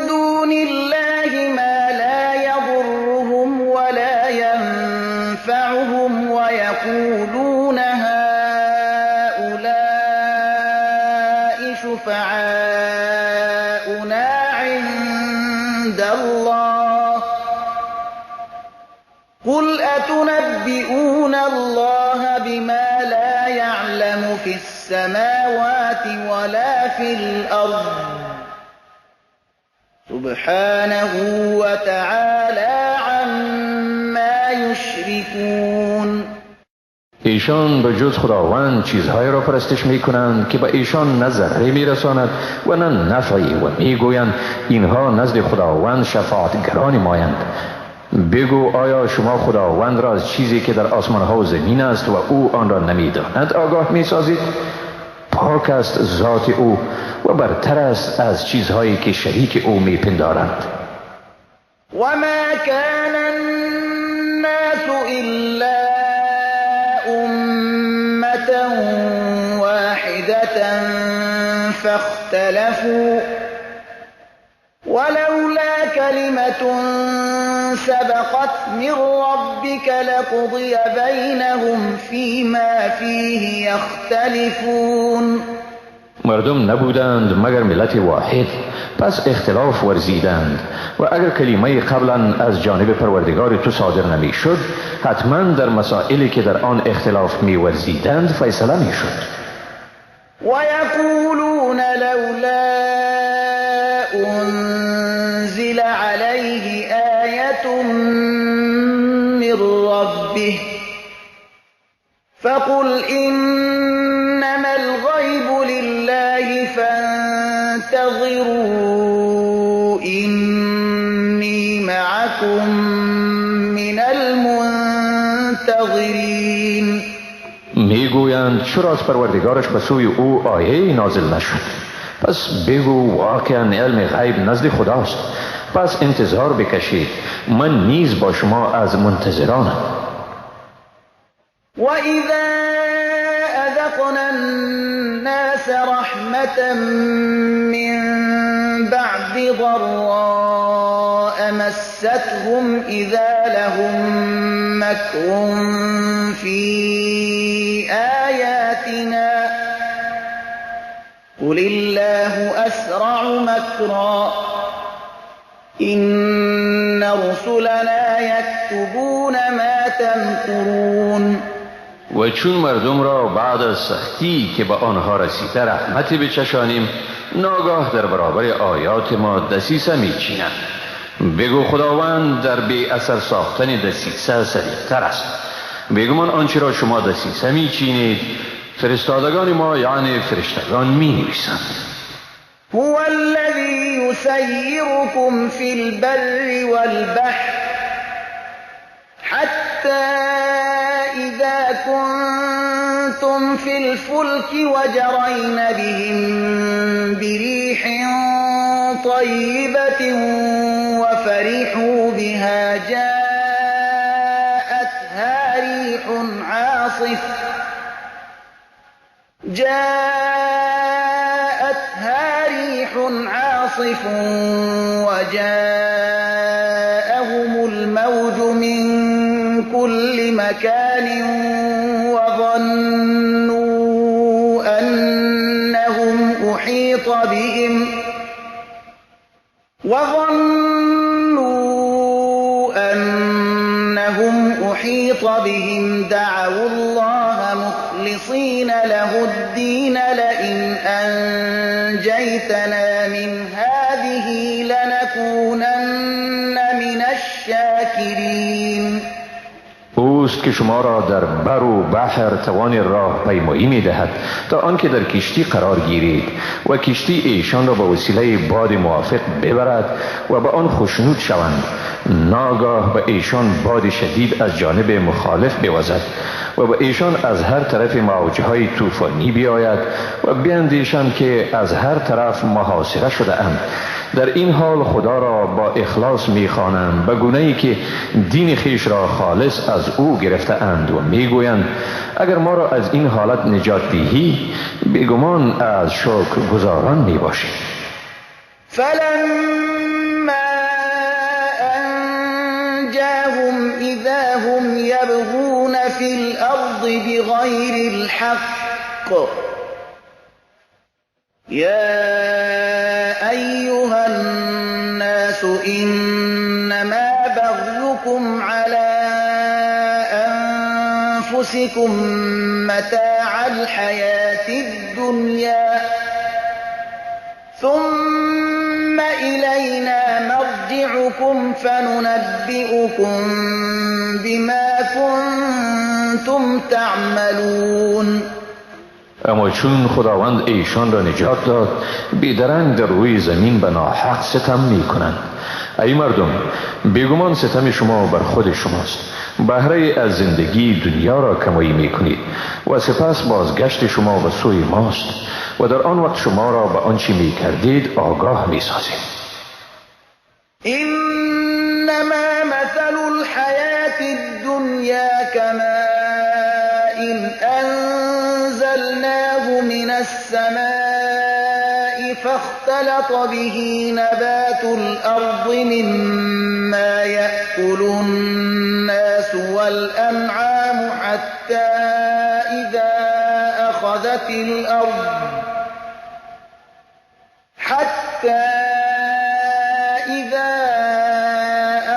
دون الله ما لا يضرهم ولا ينفعهم ويقولون هؤلاء شفعاؤنا عند الله قل أتنبئون الله بما لا يعلم في السماوات ولا في الأرض سبحانه وتعالى عما يشركون. ایشان به جز خداوند چیزهایی را پرستش می کنند که به ایشان نه ضرری می رساند و نه نفعی و می گویند اینها نزد خداوند شفاعتگران مایند. بگو آیا شما خداوند را از چیزی که در آسمان ها و زمین است و او آن را نمیداند آگاه می سازید؟ پاک است ذات او و برتر است از چیزهایی که شریک او می پندارند. و ما کان الناس الا امة واحدة فاختلفوا ولولا كلمة سبقت من ربك لقضي بينهم فيما فيه يختلفون. مردم نبودند مگر ملت واحد، پس اختلاف ورزیدند و اگر کلمه قبلا از جانب پروردگار تو صادر نمی شد، حتما در مسائلی که در آن اختلاف می ورزیدند فیصله می شد. ويقولون لولا أنزل عليه آية من ربه فقل إنما الغيب لله فانتظروا إني معكم من المنتظرين. میگویند چرا از پروردگارش به سوی او آیه نازل نشد؟ پس بگو واقعا علم غیب نزد خداست، پس انتظار بکشید، من نیز با شما از منتظرانم. وَإِذَا أَذَقْنَا النَّاسَ رَحْمَةً مِّن بَعْدِ ضَرَّاءَ مَسَّتْهُمْ إِذَا لَهُم مَّكْرٌ فِي آيَاتِنَا قُلِ اللَّهُ أَسْرَعُ مَكْرًا إِنَّ رُسُلَنَا يَكْتُبُونَ مَا تَمْكُرُونَ. و چون مردم را بعد از سختی که به آنها رسیده رحمتی بچشانیم، ناگاه در برابر آیات ما دسیسه میچینند. بگو خداوند در بی اثر ساختن دسیسه سریعتر است. بگمان آنچه را شما دسیسه میچینید فرستادگان ما یعنی فرشتگان می نویسند. هو الذی یسیرکم فی البر والبحر حتی إذا كنتم في الفلك وجرين بهم بريح طيبة وفرحوا بها جاءتها ريح عاصف وجاءهم الموج من كل مكان وظنوا أنهم أحيط بهم دعوا الله مخلصين له الدين لئن أنجيتنا من هذه لنكونن من الشاكرين. اوست که شما را در بر و بحر توان راه پیمایی می دهد تا آنکه در کشتی قرار گیرید و کشتی ایشان را به وسیله باد موافق ببرد و به آن خوشنود شوند. ناگاه به ایشان باد شدید از جانب مخالف بوزد و به ایشان از هر طرف موجهای طوفانی بیاید و بیندیشند که از هر طرف محاصره شده اند. در این حال خدا را با اخلاص میخوانند به گونه ای که دین خویش را خالص از او گرفته اند و میگویند اگر ما را از این حالت نجات دهی بیگمان از شکر گزاران میباشیم. فلما انجاهم اذا هم یبغون فی الارض بغیر الحق يا أيها الناس إنما بغيكم على أنفسكم متاع الحياة الدنيا ثم إلينا مرجعكم فننبئكم بما كنتم تعملون. اما چون خداوند ایشان را نجات داد بیدرنگ در روی زمین به ناحق ستم می کنند. ای مردم، بیگمان ستم شما بر خود شماست. بهره از زندگی دنیا را کمایی می کنید و سپس بازگشت شما به سوی ماست و در آن وقت شما را به آنچه می کردید آگاه می سازیم. انما مثل الحیات الدنیا کما إن أنزلناه من السماء فاختلط فاختلط به نبات الأرض مما يأكل الناس والأنعام حتى إذا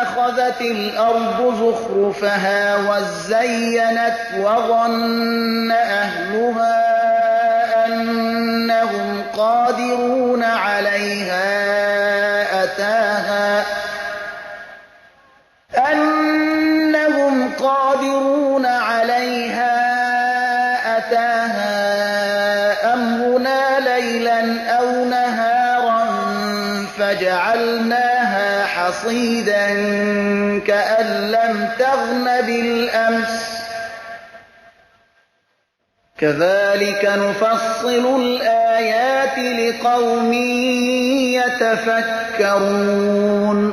أخذت الأرض زخرفها وزينت وظن أهلها أنهم قادرون عليها أتاها أمرنا ليلا أو نهارا فجعلناها حصيدا كأن لم تغن بالأمس كذلك نفصل الآيات لقوم يتفكرون.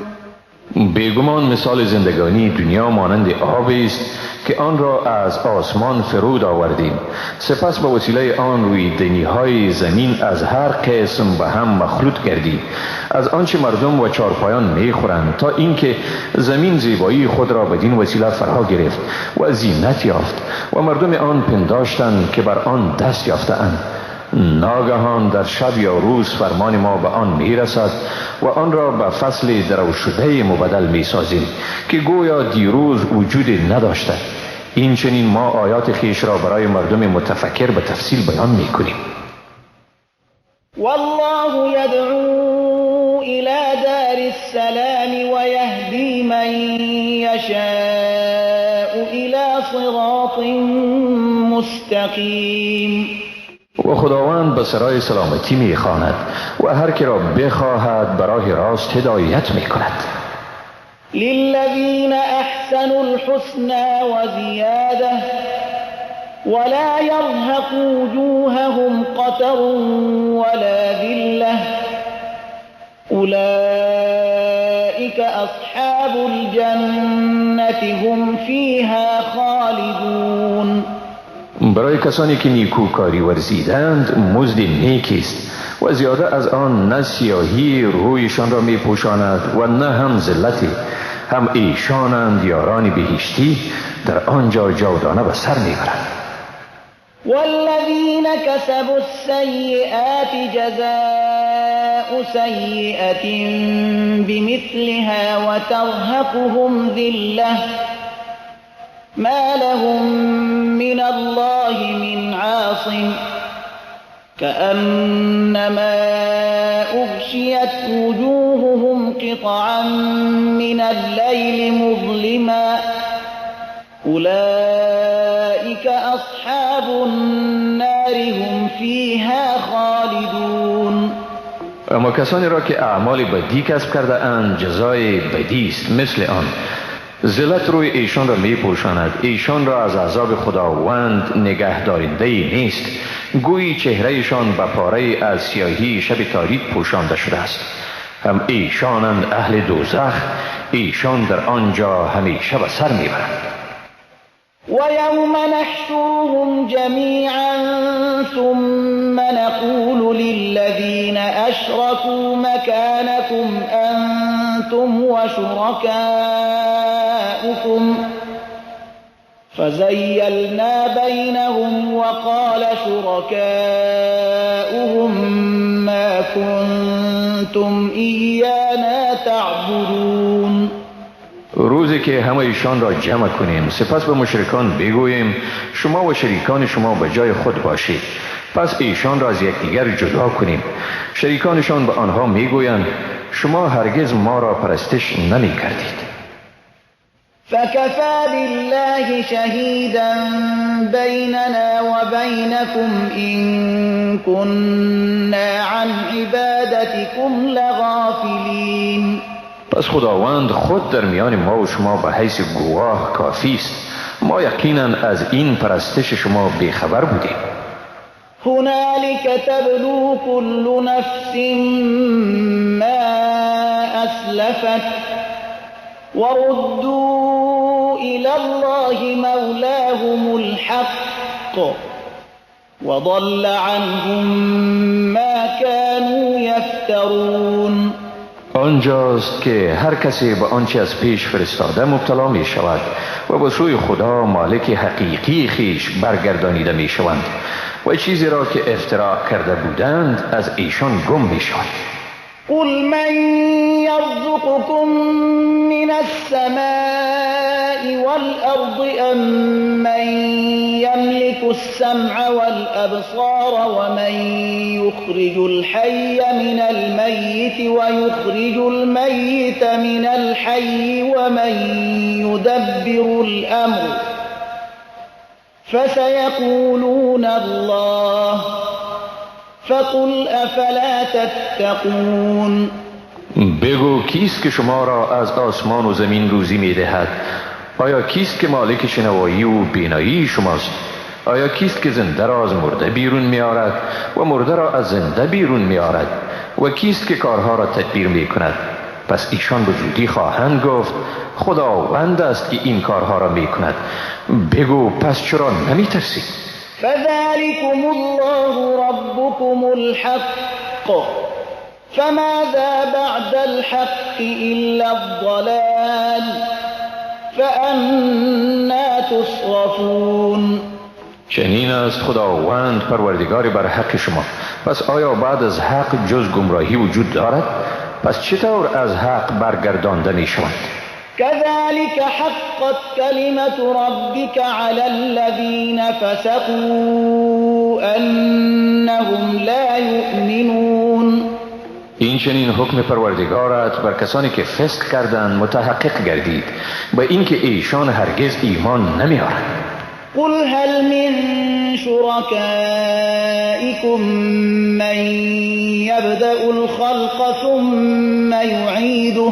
بیگمان مثال زندگانی دنیا مانند آبی است که آن را از آسمان فرود آوردیم، سپس به وسیله آن رویدنی‌های زمین از هر قسم به هم مخلوط گردید، از آنچه مردم و چارپایان میخورند، تا اینکه زمین زیبایی خود را بدین وسیله فرا گرفت و زینت یافت و مردم آن پنداشتند که بر آن دست یافته‌اند. ناگهان در شب یا روز فرمان ما به آن میرسد و آن را به فصل درو شده مبدل میسازیم که گویا دیروز وجود نداشته. این چنین ما آیات خیش را برای مردم متفکر به تفصیل بیان میکنیم. والله یدعو الى دار السلام ویهدی من یشاء الى صراط مستقیم. و خداوند به سرای سلامتی میخواند و هر که را بخواهد به راه راست هدایت میکند. للذین احسنوا الحسنى وزیاده ولا يرهق وجوههم قتر ولا ذله اولئك اصحاب الجنة هم فیها خالدون. برای کسانی که نیکوکاری ورزیدند مزد نیکی است و زیاده از آن نه سیاهی رویشان را می پوشاند و نه هم ذلتی، هم ایشانند یاران بهشتی، در آنجا جاودانه به سر میبرند. والذین کسبوا السیئات جزاء سیئة بمثلها وترهقهم ذلة ما لهم من الله من عاصم كأنما أغشيت وجوههم قطعا من الليل مظلما أولئك أصحاب النار هم فيها خالدون. اما کسانی را که اعمال بدی کسب کرده اند جزای بدی است مثل آن. ذلت روی ایشان را می پوشاند، ایشان را از عذاب خداوند نگه دارنده ای نیست، گویی چهرهشان به پاره از سیاهی شب تاریک پوشانده شده است. هم ایشانند اهل دوزخ، ایشان در آنجا همیشه به سر میبرند. و یوم نحشرهم جمیعا ثم نقول للذین اشرکوا مکانکم انتم وشرکاؤکم فزیلنا بینهم وقال شرکاؤهم ما کنتم ایانا تعبدون. روزی که همه ایشان را جمع کنیم، سپس به مشرکان بگوییم شما و شریکان شما به جای خود باشید، پس ایشان را از یکدیگر جدا کنیم. شریکانشان به آنها میگویند شما هرگز ما را پرستش نمی کردید. فکفی بالله شهیدا بیننا و بینکم این كنا عن عبادتکم لغافلین. پس خداوند خود در میان ما و شما به حیث گواه کافی است. ما یقینا از این پرستش شما بیخبر بودیم. هنالك تبلو كل نفس ما أسلفت وردوا إلى الله مولاهم الحق وضل عنهم ما كانوا يفترون. آنجاست که هر کسی به آنچه از پیش فرستاده مبتلا می شود و به سوی خدا مالک حقیقی خیش برگردانیده می شوند و چیزی را که افتراع کرده بودند از ایشان گم می شود. قل من يرزقكم من السماء والأرض أم من يملك السمع والأبصار ومن يخرج الحي من الميت ويخرج الميت من الحي ومن يدبر الأمر فسيقولون الله فقل افلا تتقون. بگو کیست که شما را از آسمان و زمین روزی می دهد؟ آیا کیست که مالک شنوایی و بینایی شماست؟ آیا کیست که زنده را از مرده بیرون می آرد و مرده را از زنده بیرون می آرد؟ و کیست که کارها را تدبیر می کند؟ پس ایشان به زودی خواهند گفت خداوند است که این کارها را می کند. بگو پس چرا نمی ترسید؟ فذلكم الله ربكم الحق فماذا بعد الحق إلا الضلال فأنا تصرفون. چنین است خداوند پروردگار بر حق شما. پس آیا بعد از حق جز گمراهی وجود دارد؟ پس چطور از حق برگردانده می شوند؟ كذلك حقت كلمة ربك على الذين فسقوا أنهم لا يؤمنون. این چنین حکم پروردگارت بر کسانی که فسق کردند متحقق گردید با اینکه ایشان هرگز ایمان نمیآورند. قل هل من شركائكم من يبدأ الخلق ثم يعيده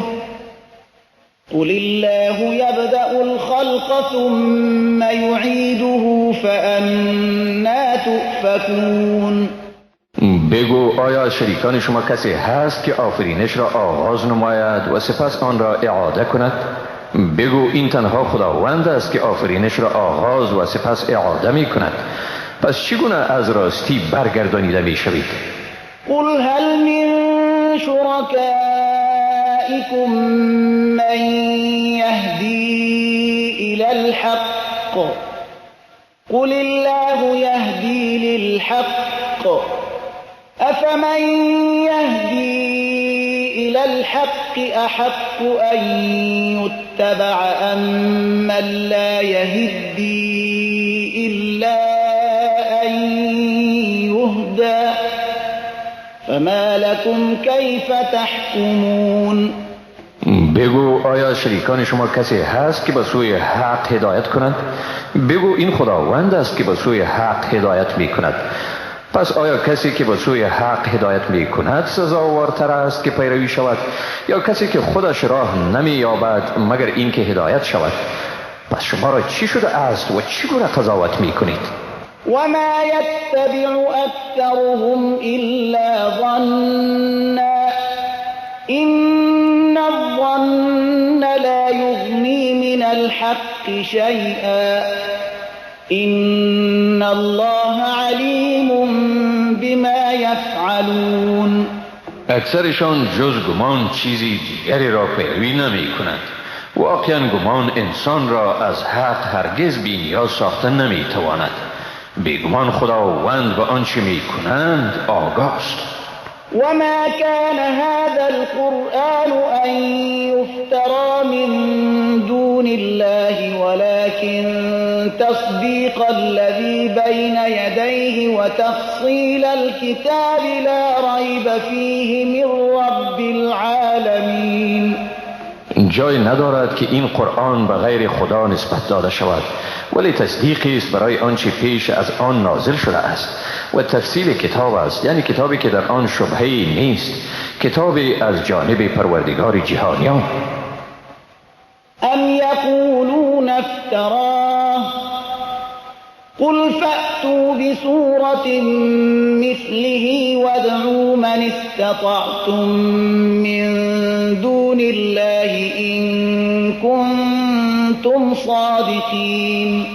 قل الله يبدأ الخلق ثم يعيده فأنا تؤفكون. بگو آیا شریکان شما کسی هست که آفرینش را آغاز نماید و سپس آن را اعاده کند؟ بگو این تنها خداوند است که آفرینش را آغاز و سپس اعاده می کند. پس چگونه از راستی برگردانیده می شوید؟ قل هل من شركائكم من يهدي إلى الحق قل الله يهدي للحق أفمن يهدي إلى الحق أحق أن يتبع أم من لا يهدي إلا أن يهدى فما لكم كيف تحكمون. بگو آیا شریکان شما کسی هست که به سوی حق هدایت کند؟ بگو این خداوند است که به سوی حق هدایت می کند. پس آیا کسی که به سوی حق هدایت می کند سزاوارتر است که پیروی شود یا کسی که خودش راه نمی یابد مگر اینکه هدایت شود؟ پس شما را چی شده است و چگونه قضاوت می کنید؟ وما يتبع أكثرهم إلا ظنا إن الظن لا يغني من الحق شيئا إن الله عليم بما يفعلون. اکثرشان جز گمان چیزی دیگری را پیروی نمی کنند. واقعا گمان انسان را از حق هرگز بی نیاز ساخته نمی تواند. بیگمان خداوند به آنچه می کنند آگاست. وما كان هذا القرآن أن يفترى من دون الله ولكن تصديق الذي بين يديه وتفصيل الكتاب لا ريب فيه من رب العالمين. جای ندارد که این قرآن به غیر خدا نسبت داده شود، ولی تصدیقی است برای آنچه پیش از آن نازل شده است و تفصیل کتاب است، یعنی کتابی که در آن شبهه‌ای نیست، کتابی از جانب پروردگار جهانیان. ام یقولون افتراه قل فأتوا بسورة مثله وادعوا من استطعتم من دون الله إن كنتم صادقين.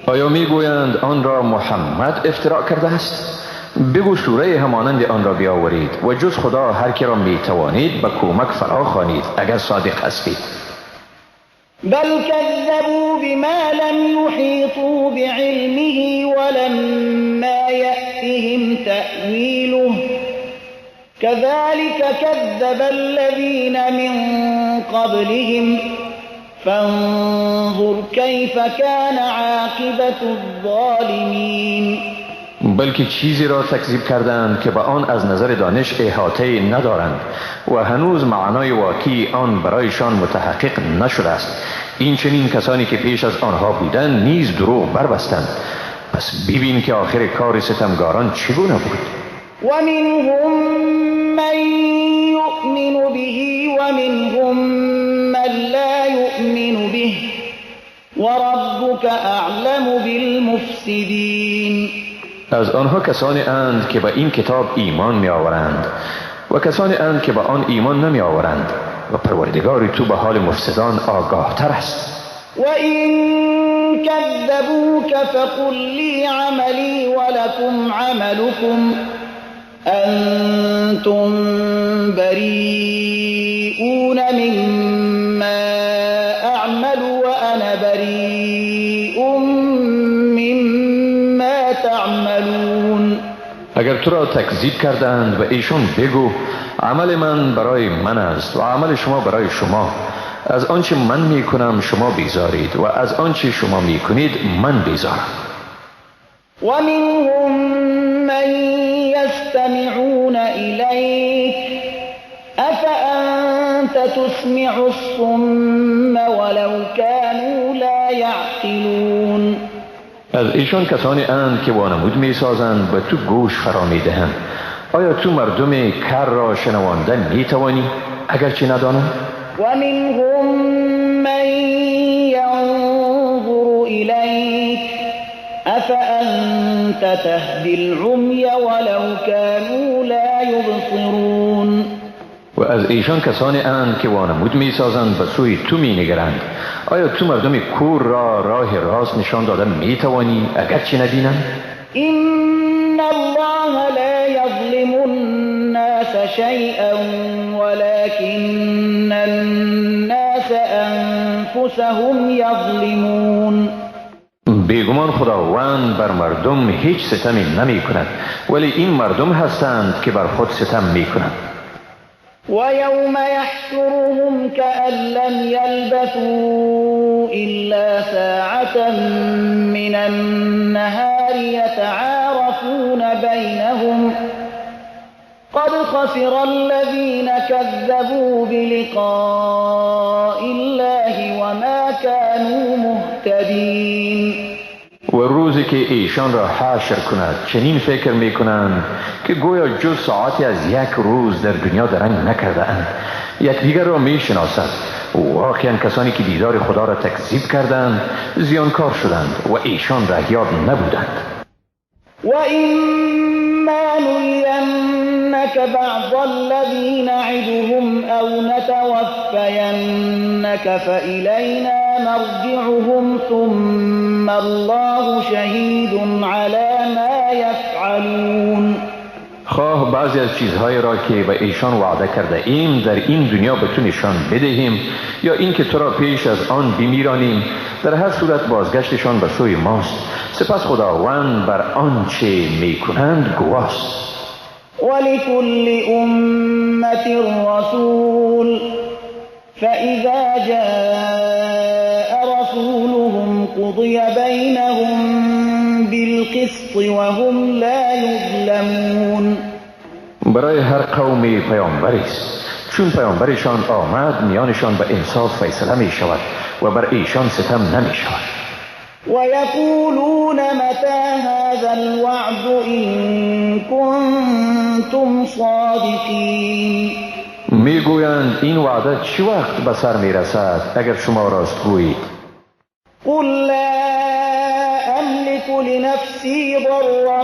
آیا میگویند آن را محمد افتراع کرده است؟ بگو سوره همانند آن را بیاورید و جز خدا هر کی را میتوانید به کمک فرا خوانید اگر صادق هستید. بل كذبوا بما لم يحيطوا بعلمه ولما يأتهم تأويله كذلك كذب الذين من قبلهم فانظر كيف كان عاقبة الظالمين. بلکه چیزی را تکذیب کردند که به آن از نظر دانش احاطه ندارند و هنوز معنای واقعی آن برایشان متحقق نشده است. این چنین کسانی که پیش از آنها بودند نیز دروغ بربستند. پس ببین که آخر کار ستمگاران چگونه بود. ومنهم من یؤمن به ومنهم من لا یؤمن به وربک اعلم بالمفسدین. از آنها کسانی اند که به این کتاب ایمان می آورند و کسانی اند که به آن ایمان نمی آورند و پروردگار تو به حال مفسدان آگاه تر است. و این کذبوک فقل لی عملی ولکم عملکم انتم بریئون مما اعمل وانا بریء مما تعملون. اگر تو را تکذیب کردند و ایشان بگو عمل من برای من است و عمل شما برای شما، از آنچه من میکنم شما بیزارید و از آنچه شما میکنید من بیزارم. ومنهم من يستمعون إليك أفأنت تسمع الصم ولو كانوا لا يعقلون. از ایشان کسانی اند که وانمود میسازند و تو گوش فرا میدهند. آیا تو مردم کر را شنواندن میتوانی اگرچه ندانند؟ ومنهم من ينظر إليك أفأنت تهدي العمي ولو كانوا لا يبصرون. و از ایشان کسانی اند که وانمود میسازند و سوی تو مینگرند. آیا تو مردم کور را راه راست نشان دادن میتوانی اگرچه نبینند؟ إن الله لا يظلم الناس شيئا ولكن الناس أنفسهم يظلمون. بیگمان خداوند بر مردم هیچ ستمی نمی کند، ولی این مردم هستند که بر خود ستم می کنند. ويوم يحشرهم كأن لم يلبثوا إلا ساعة من النهار يتعارفون بينهم قد خسر الذين كذبوا بلقاء الله وما كانوا مهتدين. و روزی که ایشان را حشر کند چنین فکر می کنند که گویا جز ساعتی از یک روز در دنیا درنگ نکرده اند. یکدیگر را می شناسند. واقعا کسانی که دیدار خدا را تکذیب کردند زیانکار شدند و ایشان رهیاب نبودند. و إما نرینک بعض الذی نعدهم أو نتوفینک فإلینا مرجعهم ثم الله شهید علی ما یفعلون. خواه بعضی از چیزهای را که به ایشان وعده کرده ایم در این دنیا به تو نشان بدهیم یا اینکه تو را پیش از آن بمیرانیم، در هر صورت بازگشتشان به سوی ماست. سپس خداوند بر آنچه میکنند گواست. ولكل أمة رسول فإذا جاء رسولهم قضي بينهم بالقسط وهم لا يظلمون. برای هر قومی پیامبری است. چون پیامبرشان آمد میانشان به انصاف فیصله می شود و بر ایشان ستم نمی شود. ويقولون متى هذا الوعد إن كنتم صادقين. میگویند این وعده چه وقت به سر میرسد اگر شما راست گویید؟ قل لا أملك لنفسي ضرا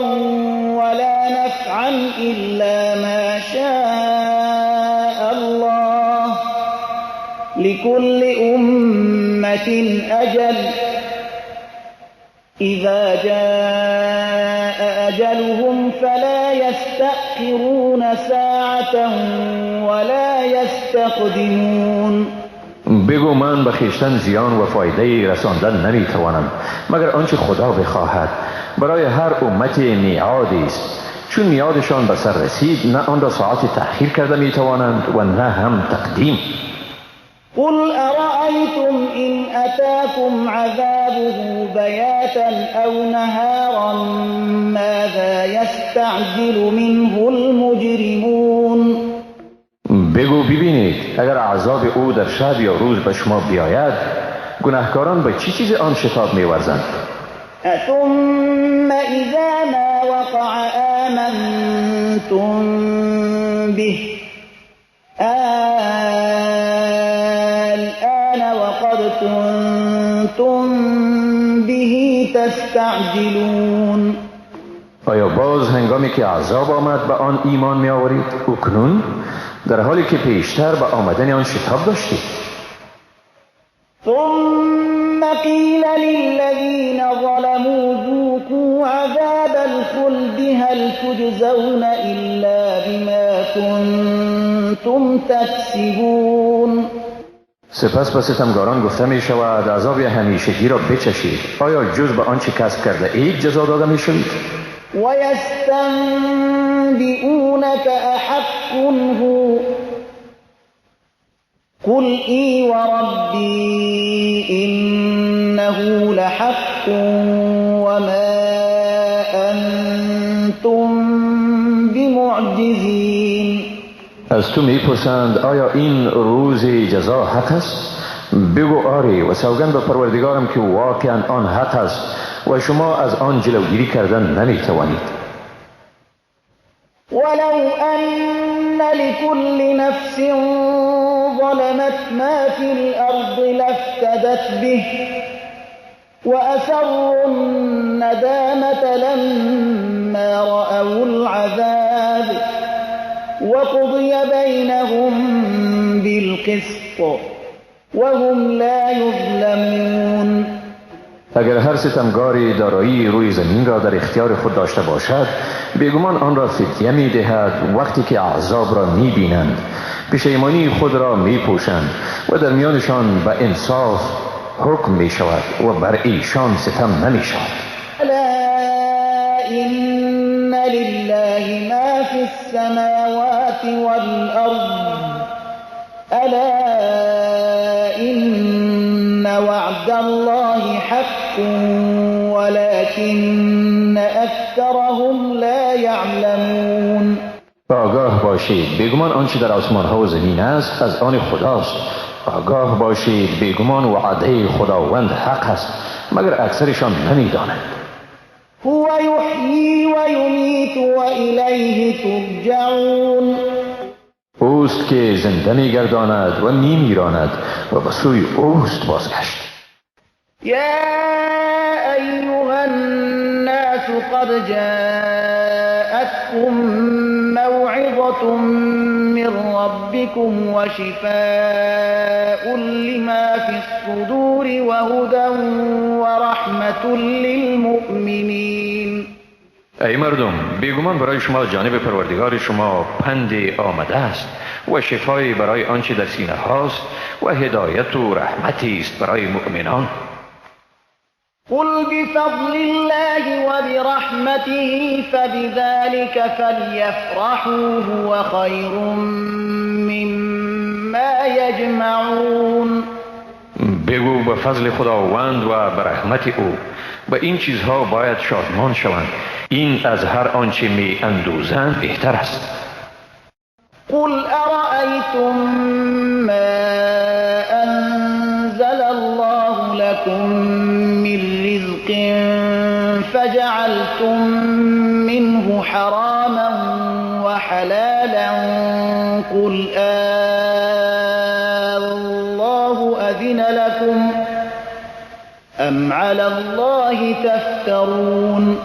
ولا نفعا إلا ما شاء الله لكل أمة أجل اذا جاء اجلهم فلا يستأخرون ساعة ولا يستقدمون. بگو من به خویشتن زیان و فایده رساندن نمیتوانم مگر آنچه خدا بخواهد. برای هر امت میعادی است، چون میعادشان به سر رسید نه آن را ساعت تأخیر کرده میتوانند و نه هم تقدیم. قل أرأيتم إن أتاكم عذابه بياتا أو نهارا ماذا يستعجل منه المجرمون. بگو ببینید اگر عذاب او در شب یا روز به شما بیاید گناهکاران به چی چیز آن شتاب می‌ورزند؟ ثم إذا ما وقع آمنتم به الآن وقد كنتم به تستعجلون. آیا باز هنگامی که عذاب آمد به آن ایمان می آورید؟ اکنون در حالی که پیشتر به آمدن آن شتاب داشتید. ثم قیل للذین ظلموا ذوقوا عذاب الخلد هل تجزون الا بما كنتم تکسبون. سپس به ستمگاران گفته می شود عذاب همیشگی را بچشید، آیا جز به آنچه کسب کرده اید جزا داده می شوید؟ ويستنبئونك أحق هو قل إي وربي إنه لحق وما أنتم بمعجزين. از تو میپرسند آیا این روز جزا حق است؟ بگو آری و سوگند به پروردگارم که واقعا آن حق است و شما از آن جلوگیری کردن نمیتوانید. ولو أن لكل نفس ظلمت ما في الأرض لافتدت به وأسروا الندامة لما رأوا العذاب وقضي بينهم بالقسط وهم لا يظلمون. اگر هر ستمگاری دارایی روی زمین را در اختیار خود داشته باشد بیگمان آن را فدیه می دهد. وقتی که عذاب را می بینند پشیمانی خود را می پوشند و در میانشان به انصاف حکم می شود و بر ایشان ستم نمی شود. الا ان لله ما فی السماوات والارض الا ان وعد الله حق ولكن اکثرهم لا یعلمون. آگاه باشید بیگمان آنچه در آسمان ها و زمین است از آن خداست. آگاه باشید بیگمان وعده خداوند حق است مگر اکثرشان نمیدانند. هو یحیی و یمیت و الیه ترجعون. اوست که زنده میگرداند و میمیراند و به سوی اوست بازگشت. یا ایها الناس قد جاءتكم موعظة من ربكم وشفاء لما في الصدور وهدى ورحمة للمؤمنين. ای مردم بیگمان برای شما جانب پروردگار شما پند آمده است و شفای برای آنچه در سینه هاست و هدایت و رحمتی است برای مؤمنان. قل بفضل الله وبرحمته فبذلك فليفرحوا هو خير مما يجمعون. بگو به فضل خداوند و به رحمت او به این چیزها باید شادمان شوند، این از هر آنچه می اندوزند بهتر است. قل ارأیتم ما انزل الله لكم من رزق فجعلتم منه حراما وحلالا قل الله اذن لكم ام على الله تفترون.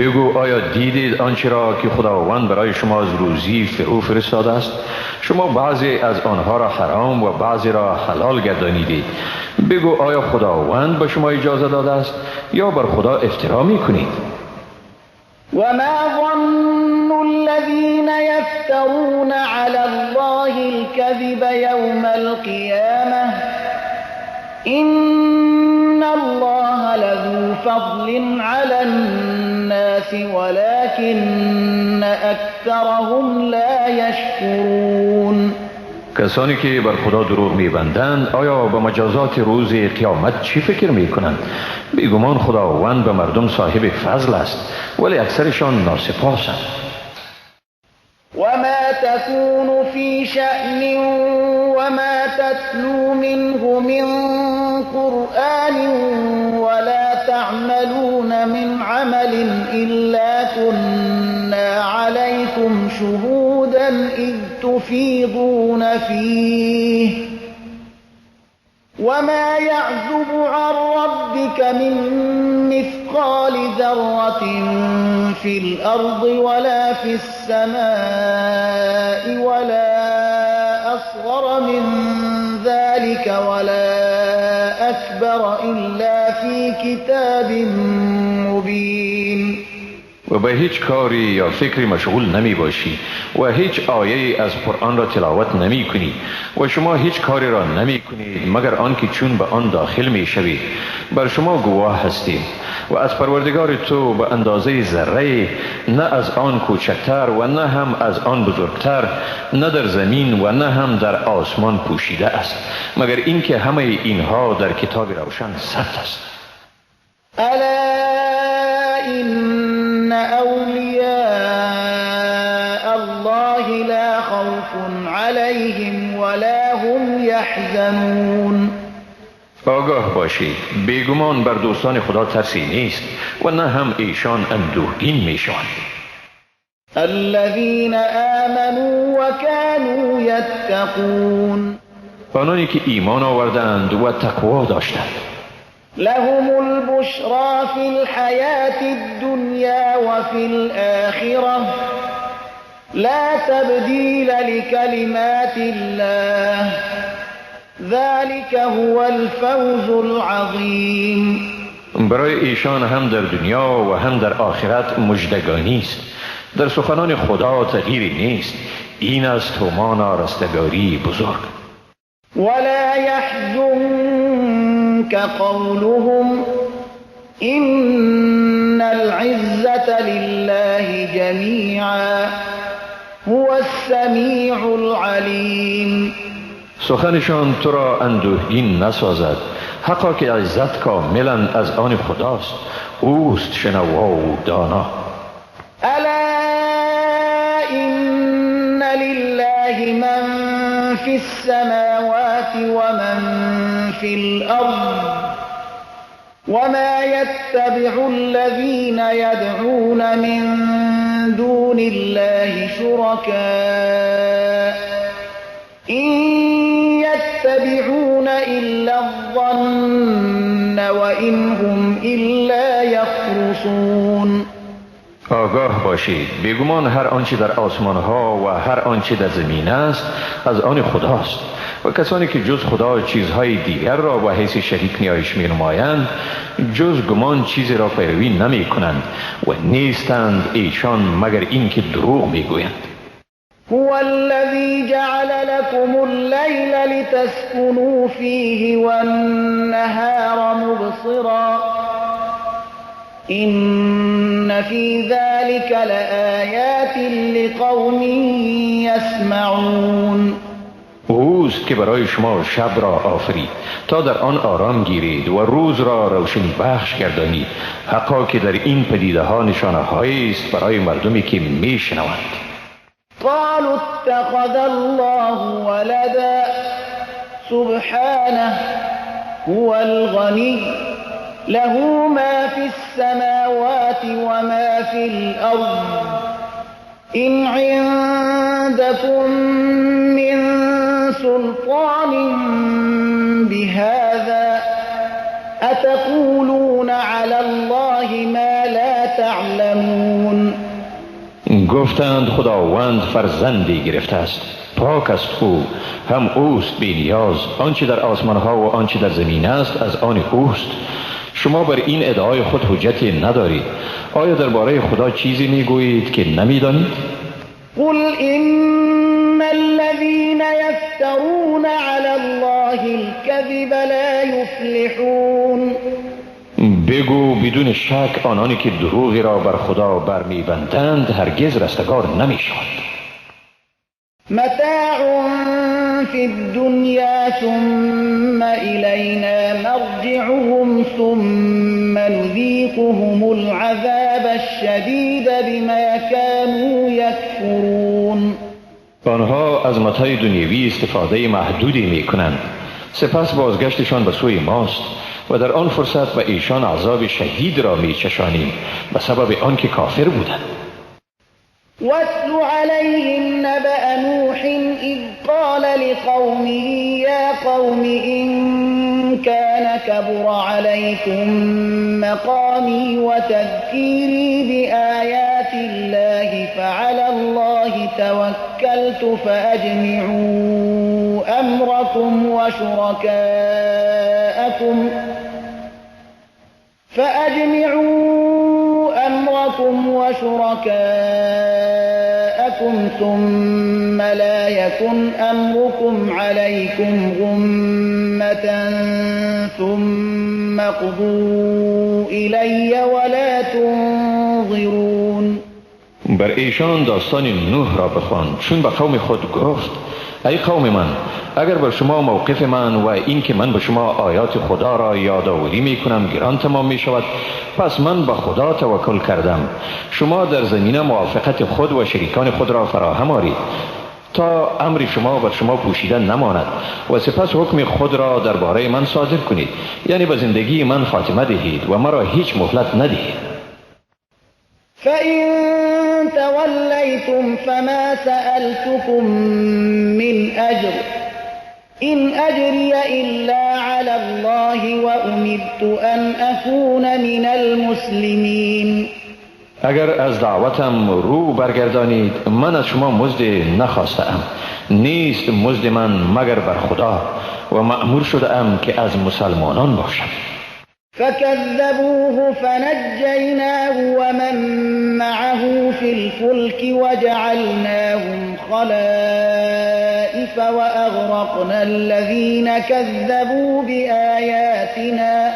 بگو آیا دیدید آنچه را که خداوند برای شما از روزی فرو فرستاده است؟ شما بعضی از آنها را حرام و بعضی را حلال گردانیدید. بگو آیا خداوند به شما اجازه داده است یا بر خدا افترا می کنید؟ وما ظن الذين يفترون على الله الكذب يوم القيامة إن الله لذو فضل على الناس ولكن أكثرهم لا يشكرون. کسانی که بر خدا دروغ میبندند آیا به مجازات روز قیامت چی فکر میکنند؟ بیگمان خداوند به مردم صاحب فضل است، ولی اکثرشان ناسپاسند. وما تكون في شأن وما تتلو منه من قرآن ولا تعملون من عمل إلا كنا عليكم شهودا إذ تفيضون فيه وما يعزب عن ربك من مثقال ذرة في الأرض ولا في السماء ولا أصغر من ذلك ولا أكبر إلا في كتاب مبين. و به هیچ کاری یا فکری مشغول نمی باشی و هیچ آیه از قرآن را تلاوت نمی کنی و شما هیچ کاری را نمی کنید مگر آنکه چون به آن داخل می شوید بر شما گواه هستیم و از پروردگار تو به اندازه ذره نه از آن کوچکتر و نه هم از آن بزرگتر، نه در زمین و نه هم در آسمان پوشیده است، مگر اینکه همه اینها در کتاب روشن ثبت است. إن أولياء الله لا خوف عليهم ولا هم يحزنون. آگاه باشید، بیگمان بر دوستان خدا ترسی نیست و نه هم ایشان اندوهگین میشوند. الذين آمنوا وكانوا يتقون. آنانی که ایمان آوردند و تقوا داشتند. لهم البشرى في الحياة الدنيا وفي الآخرة لا تبديل لكلمات الله ذلك هو الفوز العظيم. برای ایشان هم در دنیا و هم در آخرت مژدگانی است. در سخنان خدا تغییری نیست. این است همانا رستگاری بزرگ. ولا يحزنك قولهم إن العزة لله جميعا هو السميع العليم. سخنشان تو را اندوهگین نسازد، حقا که عزت کاملا از آن خداست، اوست شنوا و دانا. ألا إن لله من في السماوات ومن في الأرض وما يتبع الذين يدعون من دون الله شركاء إن يتبعون إلا الظن وإن هم إلا يخرصون. آگاه باشید، بیگمان هر آنچه در آسمان ها و هر آنچه در زمین است از آن خداست و کسانی که جز خدا چیزهای دیگر را به حیث شریک نیایش می نمایند جز گمان چیزی را پیروی نمی کنند و نیستند ایشان مگر اینکه دروغ می گویند. هو الذي جعل لكم الليل لتسكنوا فيه والنهار مبصرا إن في ذلك لآيات لقوم يسمعون. اوست که برای شما شب را آفرید تا در آن آرام گیرید و روز را روشنی بخش گردانید، حقا که در این پدیده ها نشانه هایی است برای مردمی که میشنوند. قالوا اتخذ الله ولدا سبحانه هو الغني له ما في السماوات وما في الأرض إن عندكم من سلطان بهذا أتقولون على الله ما لا تعلمون. تعلمون. گفتند خداوند فرزندی گرفته است، پاک است او، هم اوست بی نیاز، آنچه در آسمان ها و آنچه در زمین است از آن اوست. شما بر این ادعای خود حجتی ندارید. آیا درباره خدا چیزی میگویید که نمیدانید؟ قل إن الذين يفترون على الله الكذب لا يفلحون. بگو بدون شک آنانی که دروغی را بر خدا برمیبندند هرگز رستگار نمیشوند. متاع في الدنيا ثم إلينا مرجعهم ثم نذيقهم العذاب الشديد بما كانوا يكفرون. آنها از متاع دنیوی استفاده محدودی میکنند، سپس بازگشتشان به سوی ماست و در آن فرصت به ایشان عذاب شدید را میچشانیم به سبب آنکه کافر بودند. واتل عليهم نبأ نوح إذ قال لقومه يا قوم إن كان كبر عليكم مقامي وتذكيري بآيات الله فعلى الله توكلت فأجمعوا أمركم وشركاءكم ثم لا يكن أمركم عليكم غمة ثم قضوا إلي ولا تنظرون. بر ایشان داستان نوح را بخوان، چون به قوم خود گفت ای قوم من، اگر بر شما موقف من و این که من به شما آیات خدا را یادآوری می کنم گران تمام می شود، پس من به خدا توکل کردم. شما در زمینه موافقت خود و شریکان خود را فراهم آرید تا امر شما بر شما پوشیده نماند و سپس حکم خود را درباره من صادر کنید، یعنی به زندگی من خاتمه دهید و مرا هیچ مهلت ندهید. فإن توليتم فما سألتكم من أجر إن أجري إلا على الله وأمرت أن أكون من المسلمين. اگر از دعوتم رو برگردانید من از شما مزد نخواستم، نیست مزد من مگر بر خدا و مأمور شده ام که از مسلمانان باشم. فكذبوه فنجيناه ومن معه في الفلك وجعلناهم خلائف وأغرقنا الذين كذبوا بآياتنا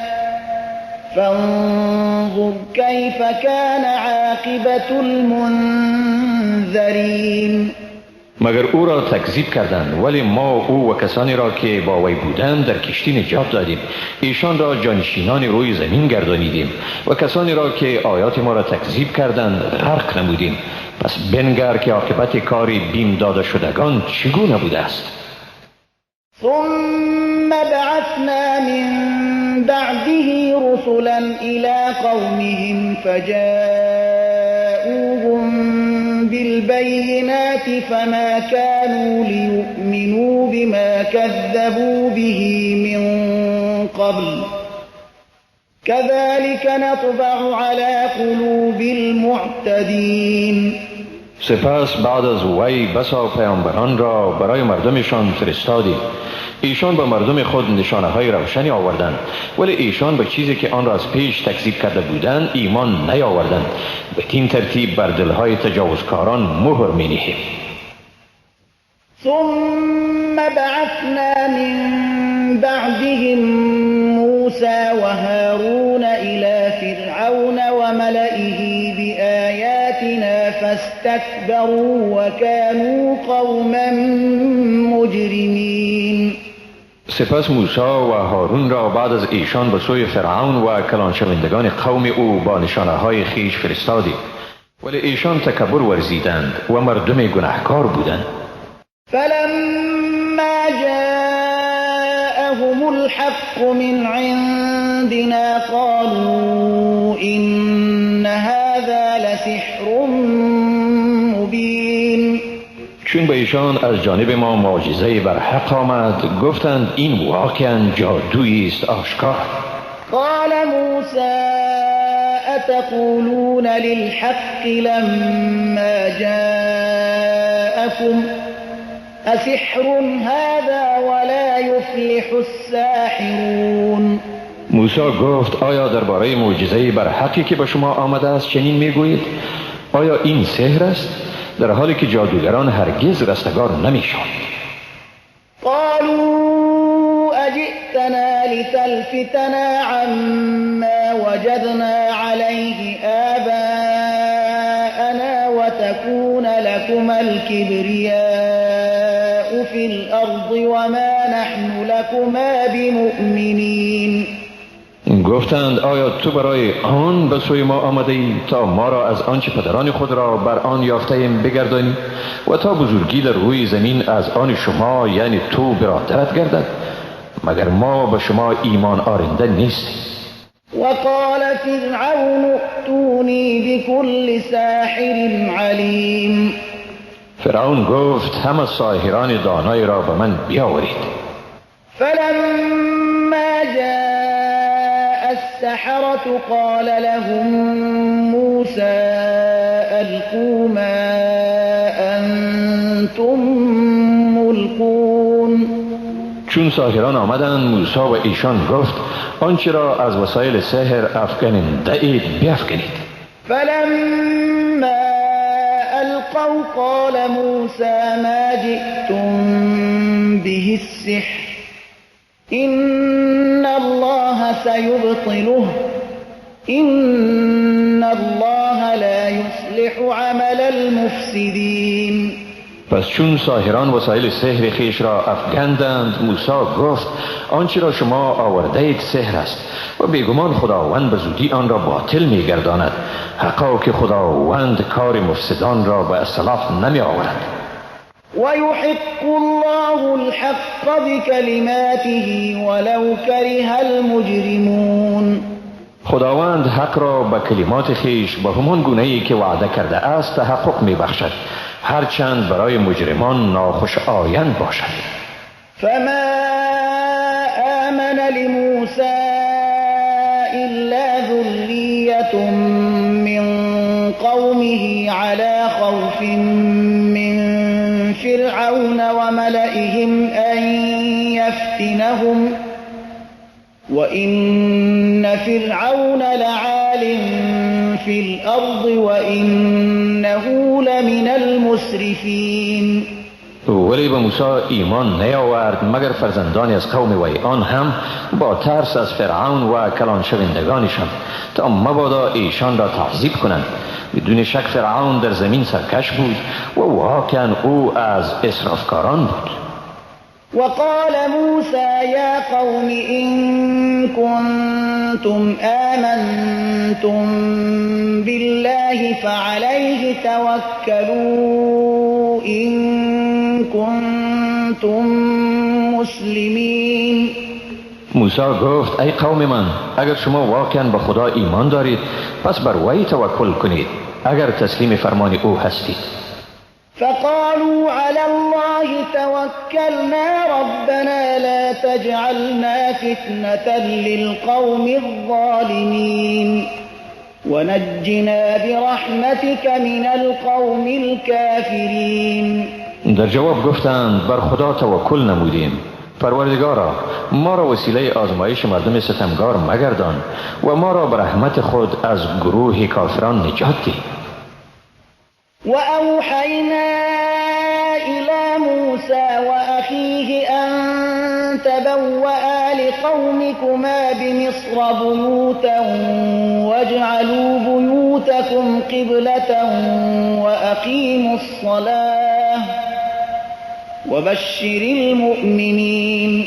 فانظر كيف كان عاقبة المنذرين. مگر او را تکذیب کردند، ولی ما او و کسانی را که با وی بودند در کشتی نجات دادیم، ایشان را جانشینان روی زمین گردانیدیم و کسانی را که آیات ما را تکذیب کردند غرق نمودیم. پس بنگر که عاقبت کاری بیم داده شدگان چگونه بوده است. ثم بعثنا من بعده رسلا إلى قومهم فجاءوهم بالبينات فما كانوا ليؤمنوا بما كذبوا به من قبل كذلك نطبع على قلوب المعتدين. سپس بعد از وی بسا پیامبران را برای مردمشان فرستادیم. ایشان به مردم خود نشانه های روشنی آوردند، ولی ایشان به چیزی که آن را از پیش تکذیب کرده بودند ایمان نیاوردند. به این ترتیب بر دلهای تجاوزکاران مهر می نهیم. ثم بعثنا من بعدهم موسى وهارون إلى فرعون وملئه بآياتنا فاستكبروا وكانوا قوما مجرمين. سپس موسی و هارون را بعد از ایشان به سوی فرعون و کلانشوندگان قوم او با نشانه های خیش فرستادیم، ولی ایشان تکبر ورزیدند و مردم گناهکار بودند. فلما جاءهم الحق من عندنا قالوا إن هذا لسحر مبين. چون به ایشان از جانب ما معجزه بر حق آمد گفتند این واقعا جادویی است آشکار. قال موسى أتقولون للحق لما جاءكم أسحر هذا ولا يفلح الساحرون. موسی گفت آیا درباره معجزه بر حقی که به شما آمده است چنین میگویید؟ آیا این سحر است؟ در حالی که جادوگران هرگز رستگار نمیشوند. قالوا أجئتنا لتلفتنا عما وجدنا عليه آباءنا وتكون لكما الكبرياء في الأرض وما نحن لكما بمؤمنين. گفتند آیا تو برای آن به سوی ما آمده ای تا ما را از آنچه پدران خود را بر آن یافته ایم بگردانی و تا بزرگی در روی زمین از آن شما یعنی تو برادرت گردد؟ مگر ما به شما ایمان آرنده نیستیم؟ وقال فرعون ائتونی بكل ساحر علیم. فرعون گفت همه ساحران دانای را به من بیاورید. فلما جاء السحرة قال لهم موسى ألقوا ما أنتم ملقون. چون ساحران آمدند موسی و ایشان گفت آنچه را از وسایل سحر افکننده اید بیافکنید. فلما ألقوا قال موسى ما جئتم به السحر إن الله سيبطله إن الله لا يصلح عمل المفسدين. پس چون ساحران وسایل سحر خیش را افکندند موسی گفت آنچه را شما آورده اید سحر است و بیگمان خداوند به زودی آن را باطل می‌گرداند. حقا که خداوند کار مفسدان را به اصلاح نمی آورد. ويحق الله الحق بكلماته ولو كره المجرمون. خداوند حق را به کلمات خیش به همان گونه‌ای که وعده کرده است تحقق می‌بخشد، هرچند برای مجرمان ناخوش آیند باشد. فما آمن لموسى إلا ذرية من قومه على خوف من فرعون وملئهم أن يفتنهم وإن فرعون لعال في الأرض وإنه لمن المسرفين. ولی به موسی ایمان نیاورد مگر فرزندانی از قوم وی، آن هم با ترس از فرعون و کلان شوندگانشان، تا مبادا ایشان را تعذیب کنند. بدون شک فرعون در زمین سرکش بود و واقعا او از اسرافکاران بود. وقال موسى يا قوم إن كنتم آمنتم بالله فعليه توكلوا إن كنتم مسلمين. موسی گفت ای قوم من، اگر شما واقعا به خدا ایمان دارید پس بر وی توکل کنید اگر تسلیم فرمان او هستید. فقالوا على الله توكلنا ربنا لا تجعلنا فتنة للقوم الظالمين ونجنا برحمتك من القوم الكافرين. در جواب گفتند بر خدا توکل نمودیم، پروردگارا ما را وسیله آزمایش مردم ستمگار مگردان و ما را به رحمت خود از گروه کافران نجات ده. وأوحينا إلى موسى وأخيه أن تبوأ لقومكما بمصر بيوتا واجعلوا بيوتكم قبلة وأقيموا الصلاة وبشر المؤمنين.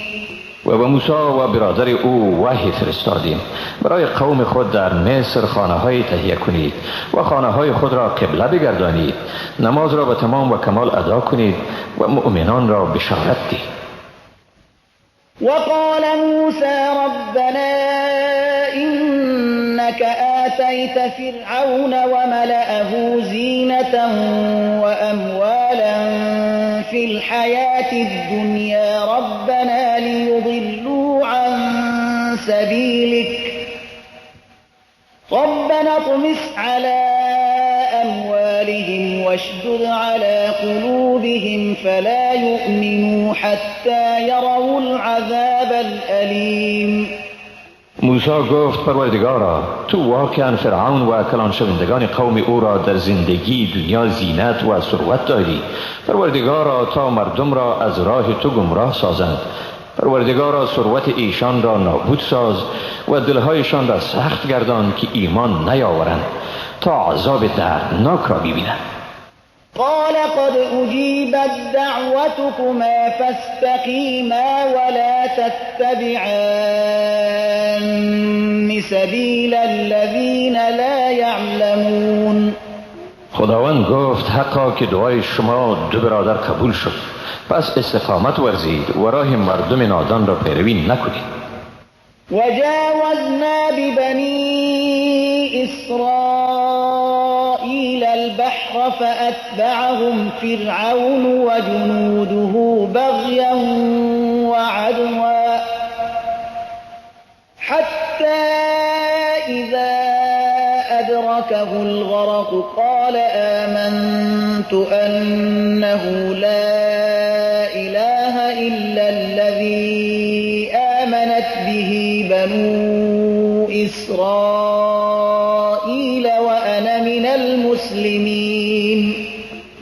و به موسی و برادر او وحی فرستادیم برای قوم خود در مصر خانه های تهیه کنید و خانه های خود را قبله بگردانید، نماز را به تمام و کمال ادا کنید و مؤمنان را بشارت دهید. وقال موسى ربنا إنك آتيت فرعون وملأه زينة وأموالا في الحياة الدنيا ربنا ليضلوا عن سبيلك ربنا اطمس على أموالهم واشدد على قلوبهم فلا يؤمنوا حتى يروا العذاب الأليم. موسی گفت پروردگارا، تو واقعا فرعون و کلان شوندگان قوم او را در زندگی دنیا زینت و ثروت دادی. پروردگارا، تا مردم را از راه تو گمراه سازند. پروردگارا، ثروت ایشان را نابود ساز و دلهایشان را سخت گردان که ایمان نیاورند تا عذاب دردناک را ببینند. قال قد اجیبت دعوتكما فاستقیما ولا تتبعان سبیل الذین لا یعلمون. خداوند گفت حقا که دعای شما دو برادر قبول شد، پس استقامت ورزید و راه مردم نادان را پیروی نکنید. وجاوزنا ببنی اسرائیل البحر فأتبعهم فرعون وجنوده بغیا وعدوا حتى إذا أدركه الغرق قال آمنت أنه لا إله إلا الذي آمنت به بنو إسرائيل وأنا من المسلمين.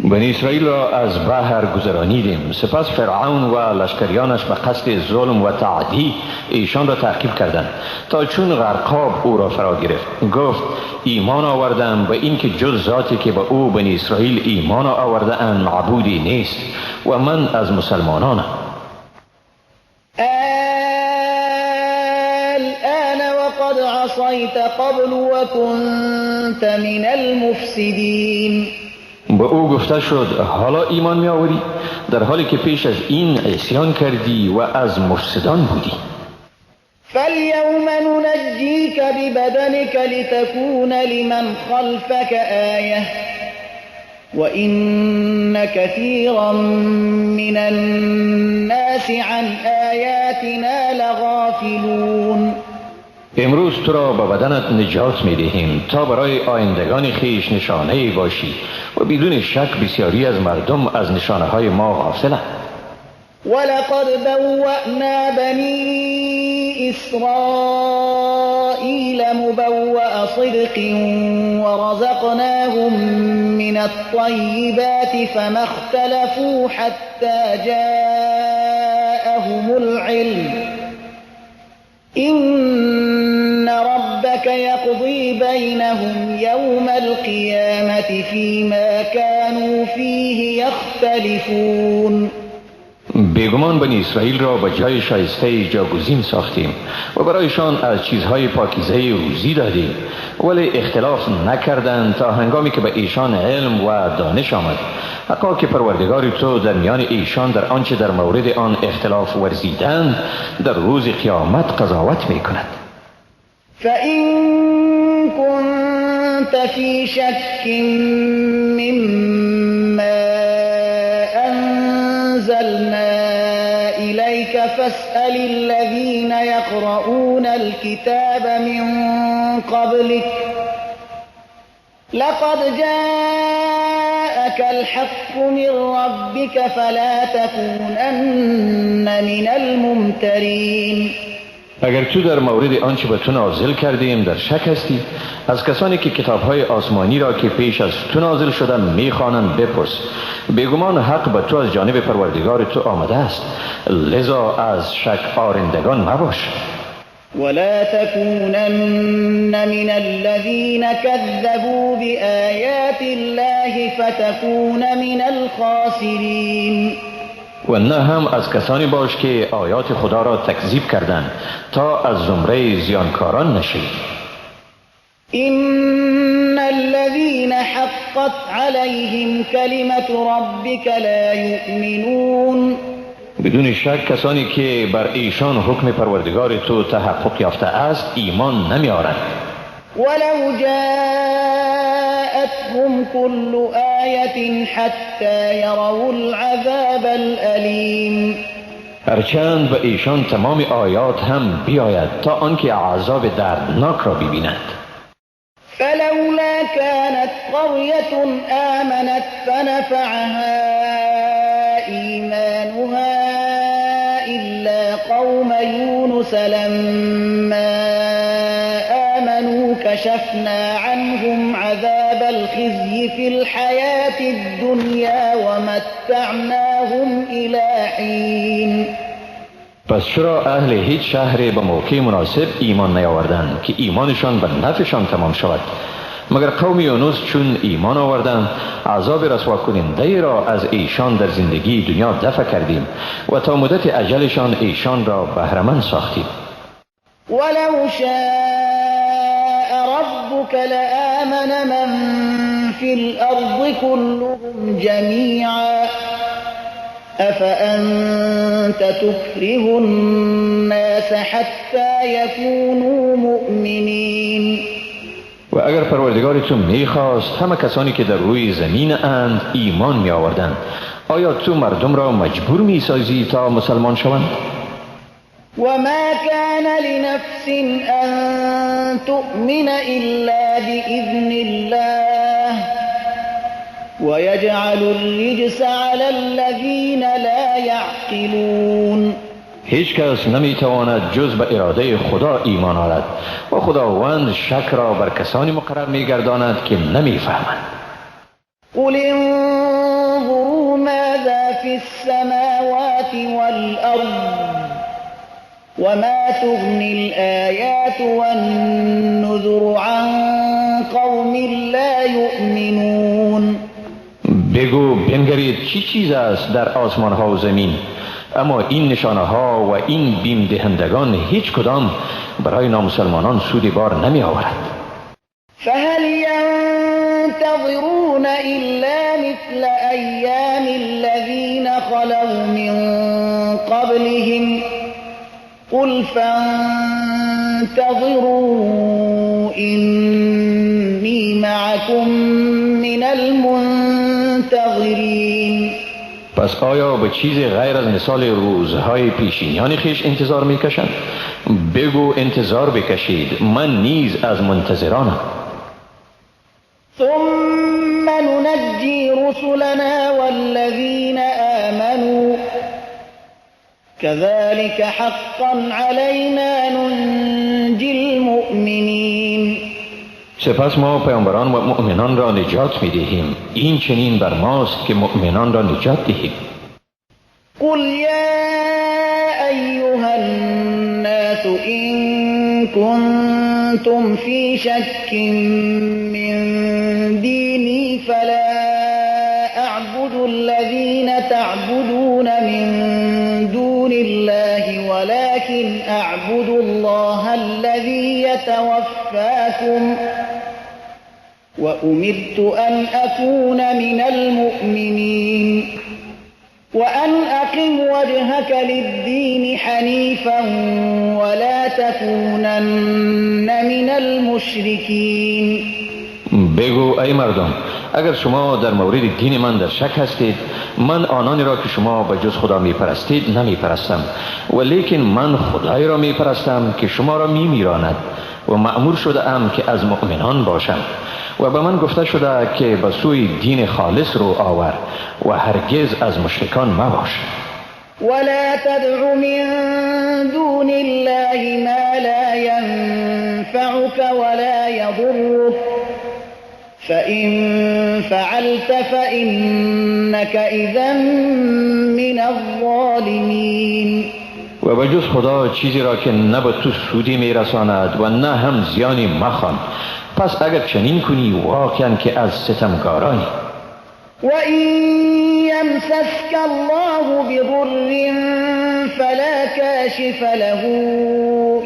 بنی اسرائیل را از بحر گذرانیدیم، سپس فرعون و لشکریانش به قصد ظلم و تعدی ایشان را تعقیب کردند تا چون غرقاب او را فرا گرفت. گفت ایمان آوردم به اینکه جز ذاتی که به او بنی اسرائیل ایمان آورده اند معبودی نیست و من از مسلمانانم. الآن وقد عصیت قبل وكنت من المفسدین. به او گفته شد حالا ایمان می آوری در حالی که پیش از این عصیان کردی و از مفسدان بودی. فاليوم ننجیک ببدنک لتکون لمن خلفک آیه وإن كثيرا من الناس عن آیاتنا لغافلون. امروز تو را با بدنت نجات می دهیم تا برای آیندگان خیش نشانه باشی و بدون شک بسیاری از مردم از نشانه های ما غافلند. ولقد بوأنا بنی إسرائیل مبوأ صدق ورزقناهم من الطیبات فما اختلفوا حتى جاءهم العلم إن ربك يقضي بينهم يوم القيامة فيما كانوا فيه يختلفون. بیگمان بنی اسرائیل را به جای شایسته جاگزین ساختیم و برایشان از چیزهای پاکیزه روزی دادیم، ولی اختلاف نکردند تا هنگامی که به ایشان علم و دانش آمد. حقا که پروردگار تو در میان ایشان در آنچه در مورد آن اختلاف ورزیدند در روز قیامت قضاوت می کند. فإن كنت في شك مما أنزلنا إليك فاسأل الذين يقرؤون الكتاب من قبلك لقد جاءك الحق من ربك فلا تكونن من الممترين. اگر تو در مورد آنچه به تو نازل کردیم در شک هستی، از کسانی که کتاب‌های آسمانی را که پیش از تو نازل شدن می‌خوانند بپرس. بیگمان حق به تو از جانب پروردگار تو آمده است، لذا از شک آرندگان مباش. ولا تكونن من الذين كذبوا بآيات الله فتكون من الخاسرين. و نه هم از کسانی باش که آیات خدا را تکذیب کردند تا از زمره زیانکاران نشوی. إن الذين حقت عليهم كلمة ربك لا يؤمنون. بدون شک کسانی که بر ایشان حکم پروردگار تو تحقق یافته است ایمان نمیارند. ولو جاءتهم كل آية حتى يروا العذاب الأليم. هرچند به ایشان تمام آیات هم بیاید تا آنکه عذاب دردناک را ببینند. قرية آمنت فنفعها إيمانها إلا قوم يونس لما آمنوا كشفنا عنهم عذاب الخزي في الحياة الدنيا ومتعناهم إلى حين. پس چرا اهل هیچ شهری به موقع مناسب ایمان نیاوردند که ایمانشان به نفعشان تمام شود؟ مگر قوم یونس چون ایمان آوردند عذاب رسوا کننده را از ایشان در زندگی دنیا دفع کردیم و تا مدت اجلشان ایشان را بهره‌مند ساختیم. ولو شاء ربك لآمن من في الأرض كلهم جميعا أفأنت تكره الناس حتى يكونوا مؤمنين. و اگر پروردگار تو میخواست همه کسانی که در روی زمین اند ایمان می آوردند، آیا تو مردم را مجبور میسازی تا مسلمان شوند؟ و ما كان لنفس ان تؤمن الا باذن الله ويجعل الرجس على الذين لا يعقلون. هیچ کس نمیتواند جز به اراده خدا ایمان آورد و خداوند شک را بر کسانی مقرر میگرداند که نمیفهمند. قل انظروا ماذا فی السماوات والارض وما تغنی الآیات والنذر عن قوم لا یؤمنون. بگو بنگرید چی چیز است در آسمان ها و زمین، اما این نشانه ها و این بیم دهندگان هیچ کدام برای نامسلمانان سودی بار نمی آورد. فهل ينتظرون إلا مثل أيام الذين خلوا من قبلهم قل فانتظروا إني معكم من المنتظرين. پس آیا به چیزی غیر از مثال روزهای پیشینیان خویش انتظار میکشند؟ بگو انتظار بکشید، من نیز از منتظرانم. ثم ننجی رسلنا والذین آمنوا كذلك حقا علينا ننجی المؤمنین. سپس ما پیامبران و مؤمنان را نجات می‌دهیم، این چنین بر ماست که مؤمنان را نجات دهیم. قل یا ایها الناس إن كنتم في شك من دینی فلا أعبد الذين تعبدون من دون الله ولكن أعبد الله الذي يتوفاكم وأمرت أن أكون من المؤمنين وأن أقم وجهك للدين حنيفا ولا تكونن من المشركين. بگو ای مردم، اگر شما در مورد دین من در شک هستید، من آنانی را که شما به جز خدا می پرستید نمی پرستم، ولیکن من خدای را می پرستم که شما را می میراند و مأمور شده ام که از مؤمنان باشم و به من گفته شده که به سوی دین خالص رو آور و هرگز از مشرکان مباش. ولا تدع من دون الله ما لا ينفعك ولا يضرك فإن فعلت فإنك إذا من الظالمين. و به جز خدا چیزی را که نه به تو سودی میرساند و نه هم زیانی مخوان، پس اگر چنین کنی واقعا که از ستمکارانی. و این یمسسک الله بضر فلا کاشف له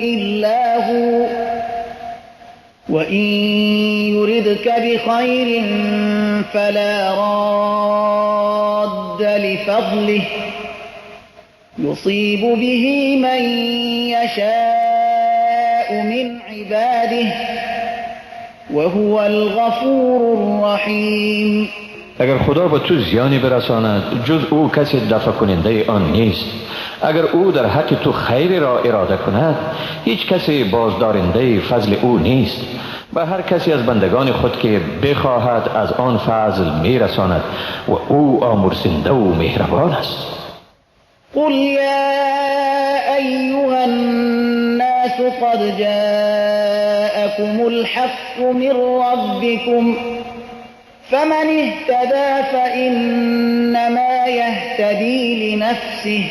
الا هو و این یردک بخیر فلا راد لفضله یصیب به من یشاء من عباده وهو الغفور الرحیم. اگر خدا به تو زیانی برساند جز او کسی دفع کننده آن نیست. اگر او در حق تو خیر را اراده کند هیچ کسی بازدارنده فضل او نیست. به هر کسی از بندگان خود که بخواهد از آن فضل میرساند و او آمرزنده و مهربان است. قل یا ایها الناس قد جاءكم الحق من ربكم فمن اهتدى فإنما يهتدي لنفسه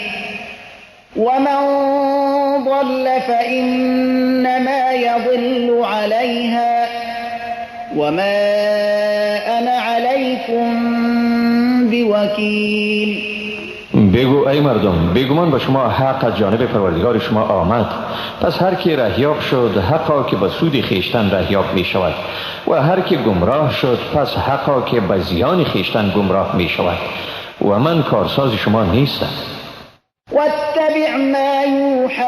ومن ضل فإنما يضل عليها وما أنا عليكم بوكيل. بگو ای مردم، بیگمان به شما حق از جانب پروردگار شما آمد، پس هر کی رهیاب شد حقا که به سود خویشتن رهیاب می شود و هر کی گمراه شد پس حقا که به زیان خویشتن گمراه می شود و من کارساز شما نیستم. واتبع ما یوحى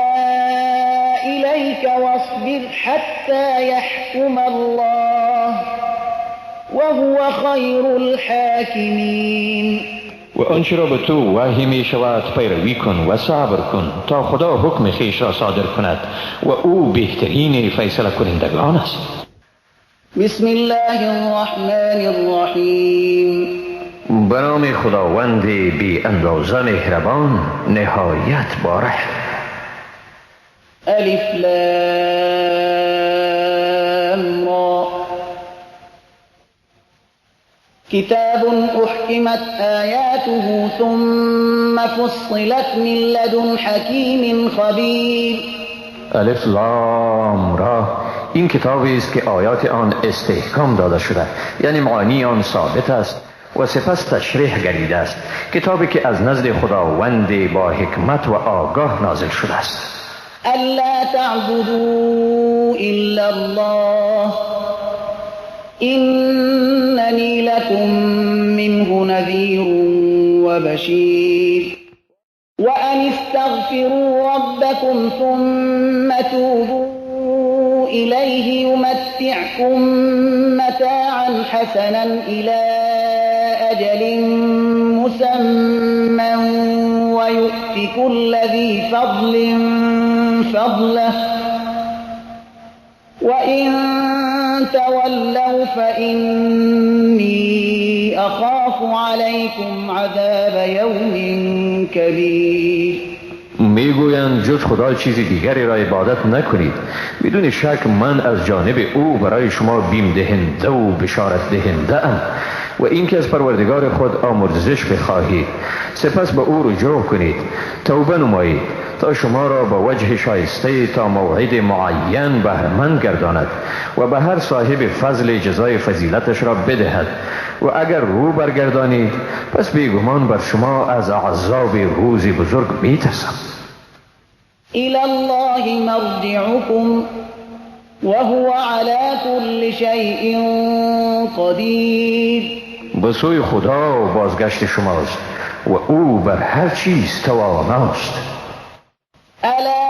الیک واصبر حتی یحکم الله وهو خیر الحاکمین. و آنچه را به تو وحی می شود پیروی کن و صبر کن تا خدا حکم خویش را صادر کند و او بهترین فیصله کنندگان است. بسم الله الرحمن الرحیم. به نام خداوند بی اندازه مهربان نهایت باره. الف لام را. کتاب احکمت آیاته ثم فصلت من لدن حکیم خبیر. الف لام را. این کتابی است که آیات آن استحکام داده شده، یعنی معانی آن ثابت است و سپس تشریح گردیده است. کتابی که از نزد خداوند با حکمت و آگاه نازل شده است. الا تعبدوا الا الله اننی لکم منه نذیر و بشیر وان استغفروا ربکم ثم توبوا الیه یمتعکم متاعا حسنا الی أجل مسمى ويؤت كل ذي فضل فضله وإن تولوا فإني أخاف عليكم عذاب يوم كبير. میگویند جز خدا چیز دیگری را عبادت نکنید، بدون شک من از جانب او برای شما بیم دهنده و بشارت دهنده ام و اینکه از پروردگار خود آمرزش بخواهید، سپس به او رجوع کنید، توبه نمایید تا شما را به وجه شایسته تا موعد معین بهره‌مند گرداند و به هر صاحب فضل جزای فضیلتش را بدهد و اگر رو برگردانید پس بیگمان بر شما از عذاب روز بزرگ میترسم. الی الله مرجعکم وهو علی كل شیء قدیر. به سوی خدا بازگشت شماست و او بر هر چیز تواناست. الا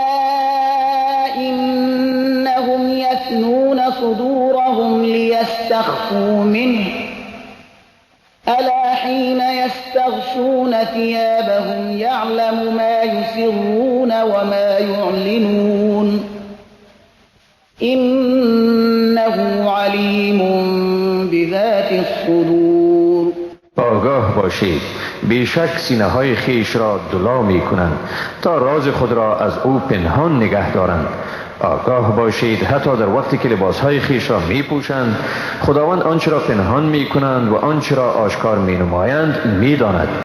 انهم یثنون صدورهم لیستخفوا منه الا حین یستغشون ثیابهم یعلم ما یسرون وما یعلنون انه علیم بذات الصدور. آگاه باشید، بیشک سینه های خیش را دلا می کنند تا راز خود را از او پنهان نگه دارند. آگاه باشید، حتی در وقتی که لباس های خیش را می پوشند خداوند آنچه را پنهان می کنند و آنچه را آشکار می نمایند می داند.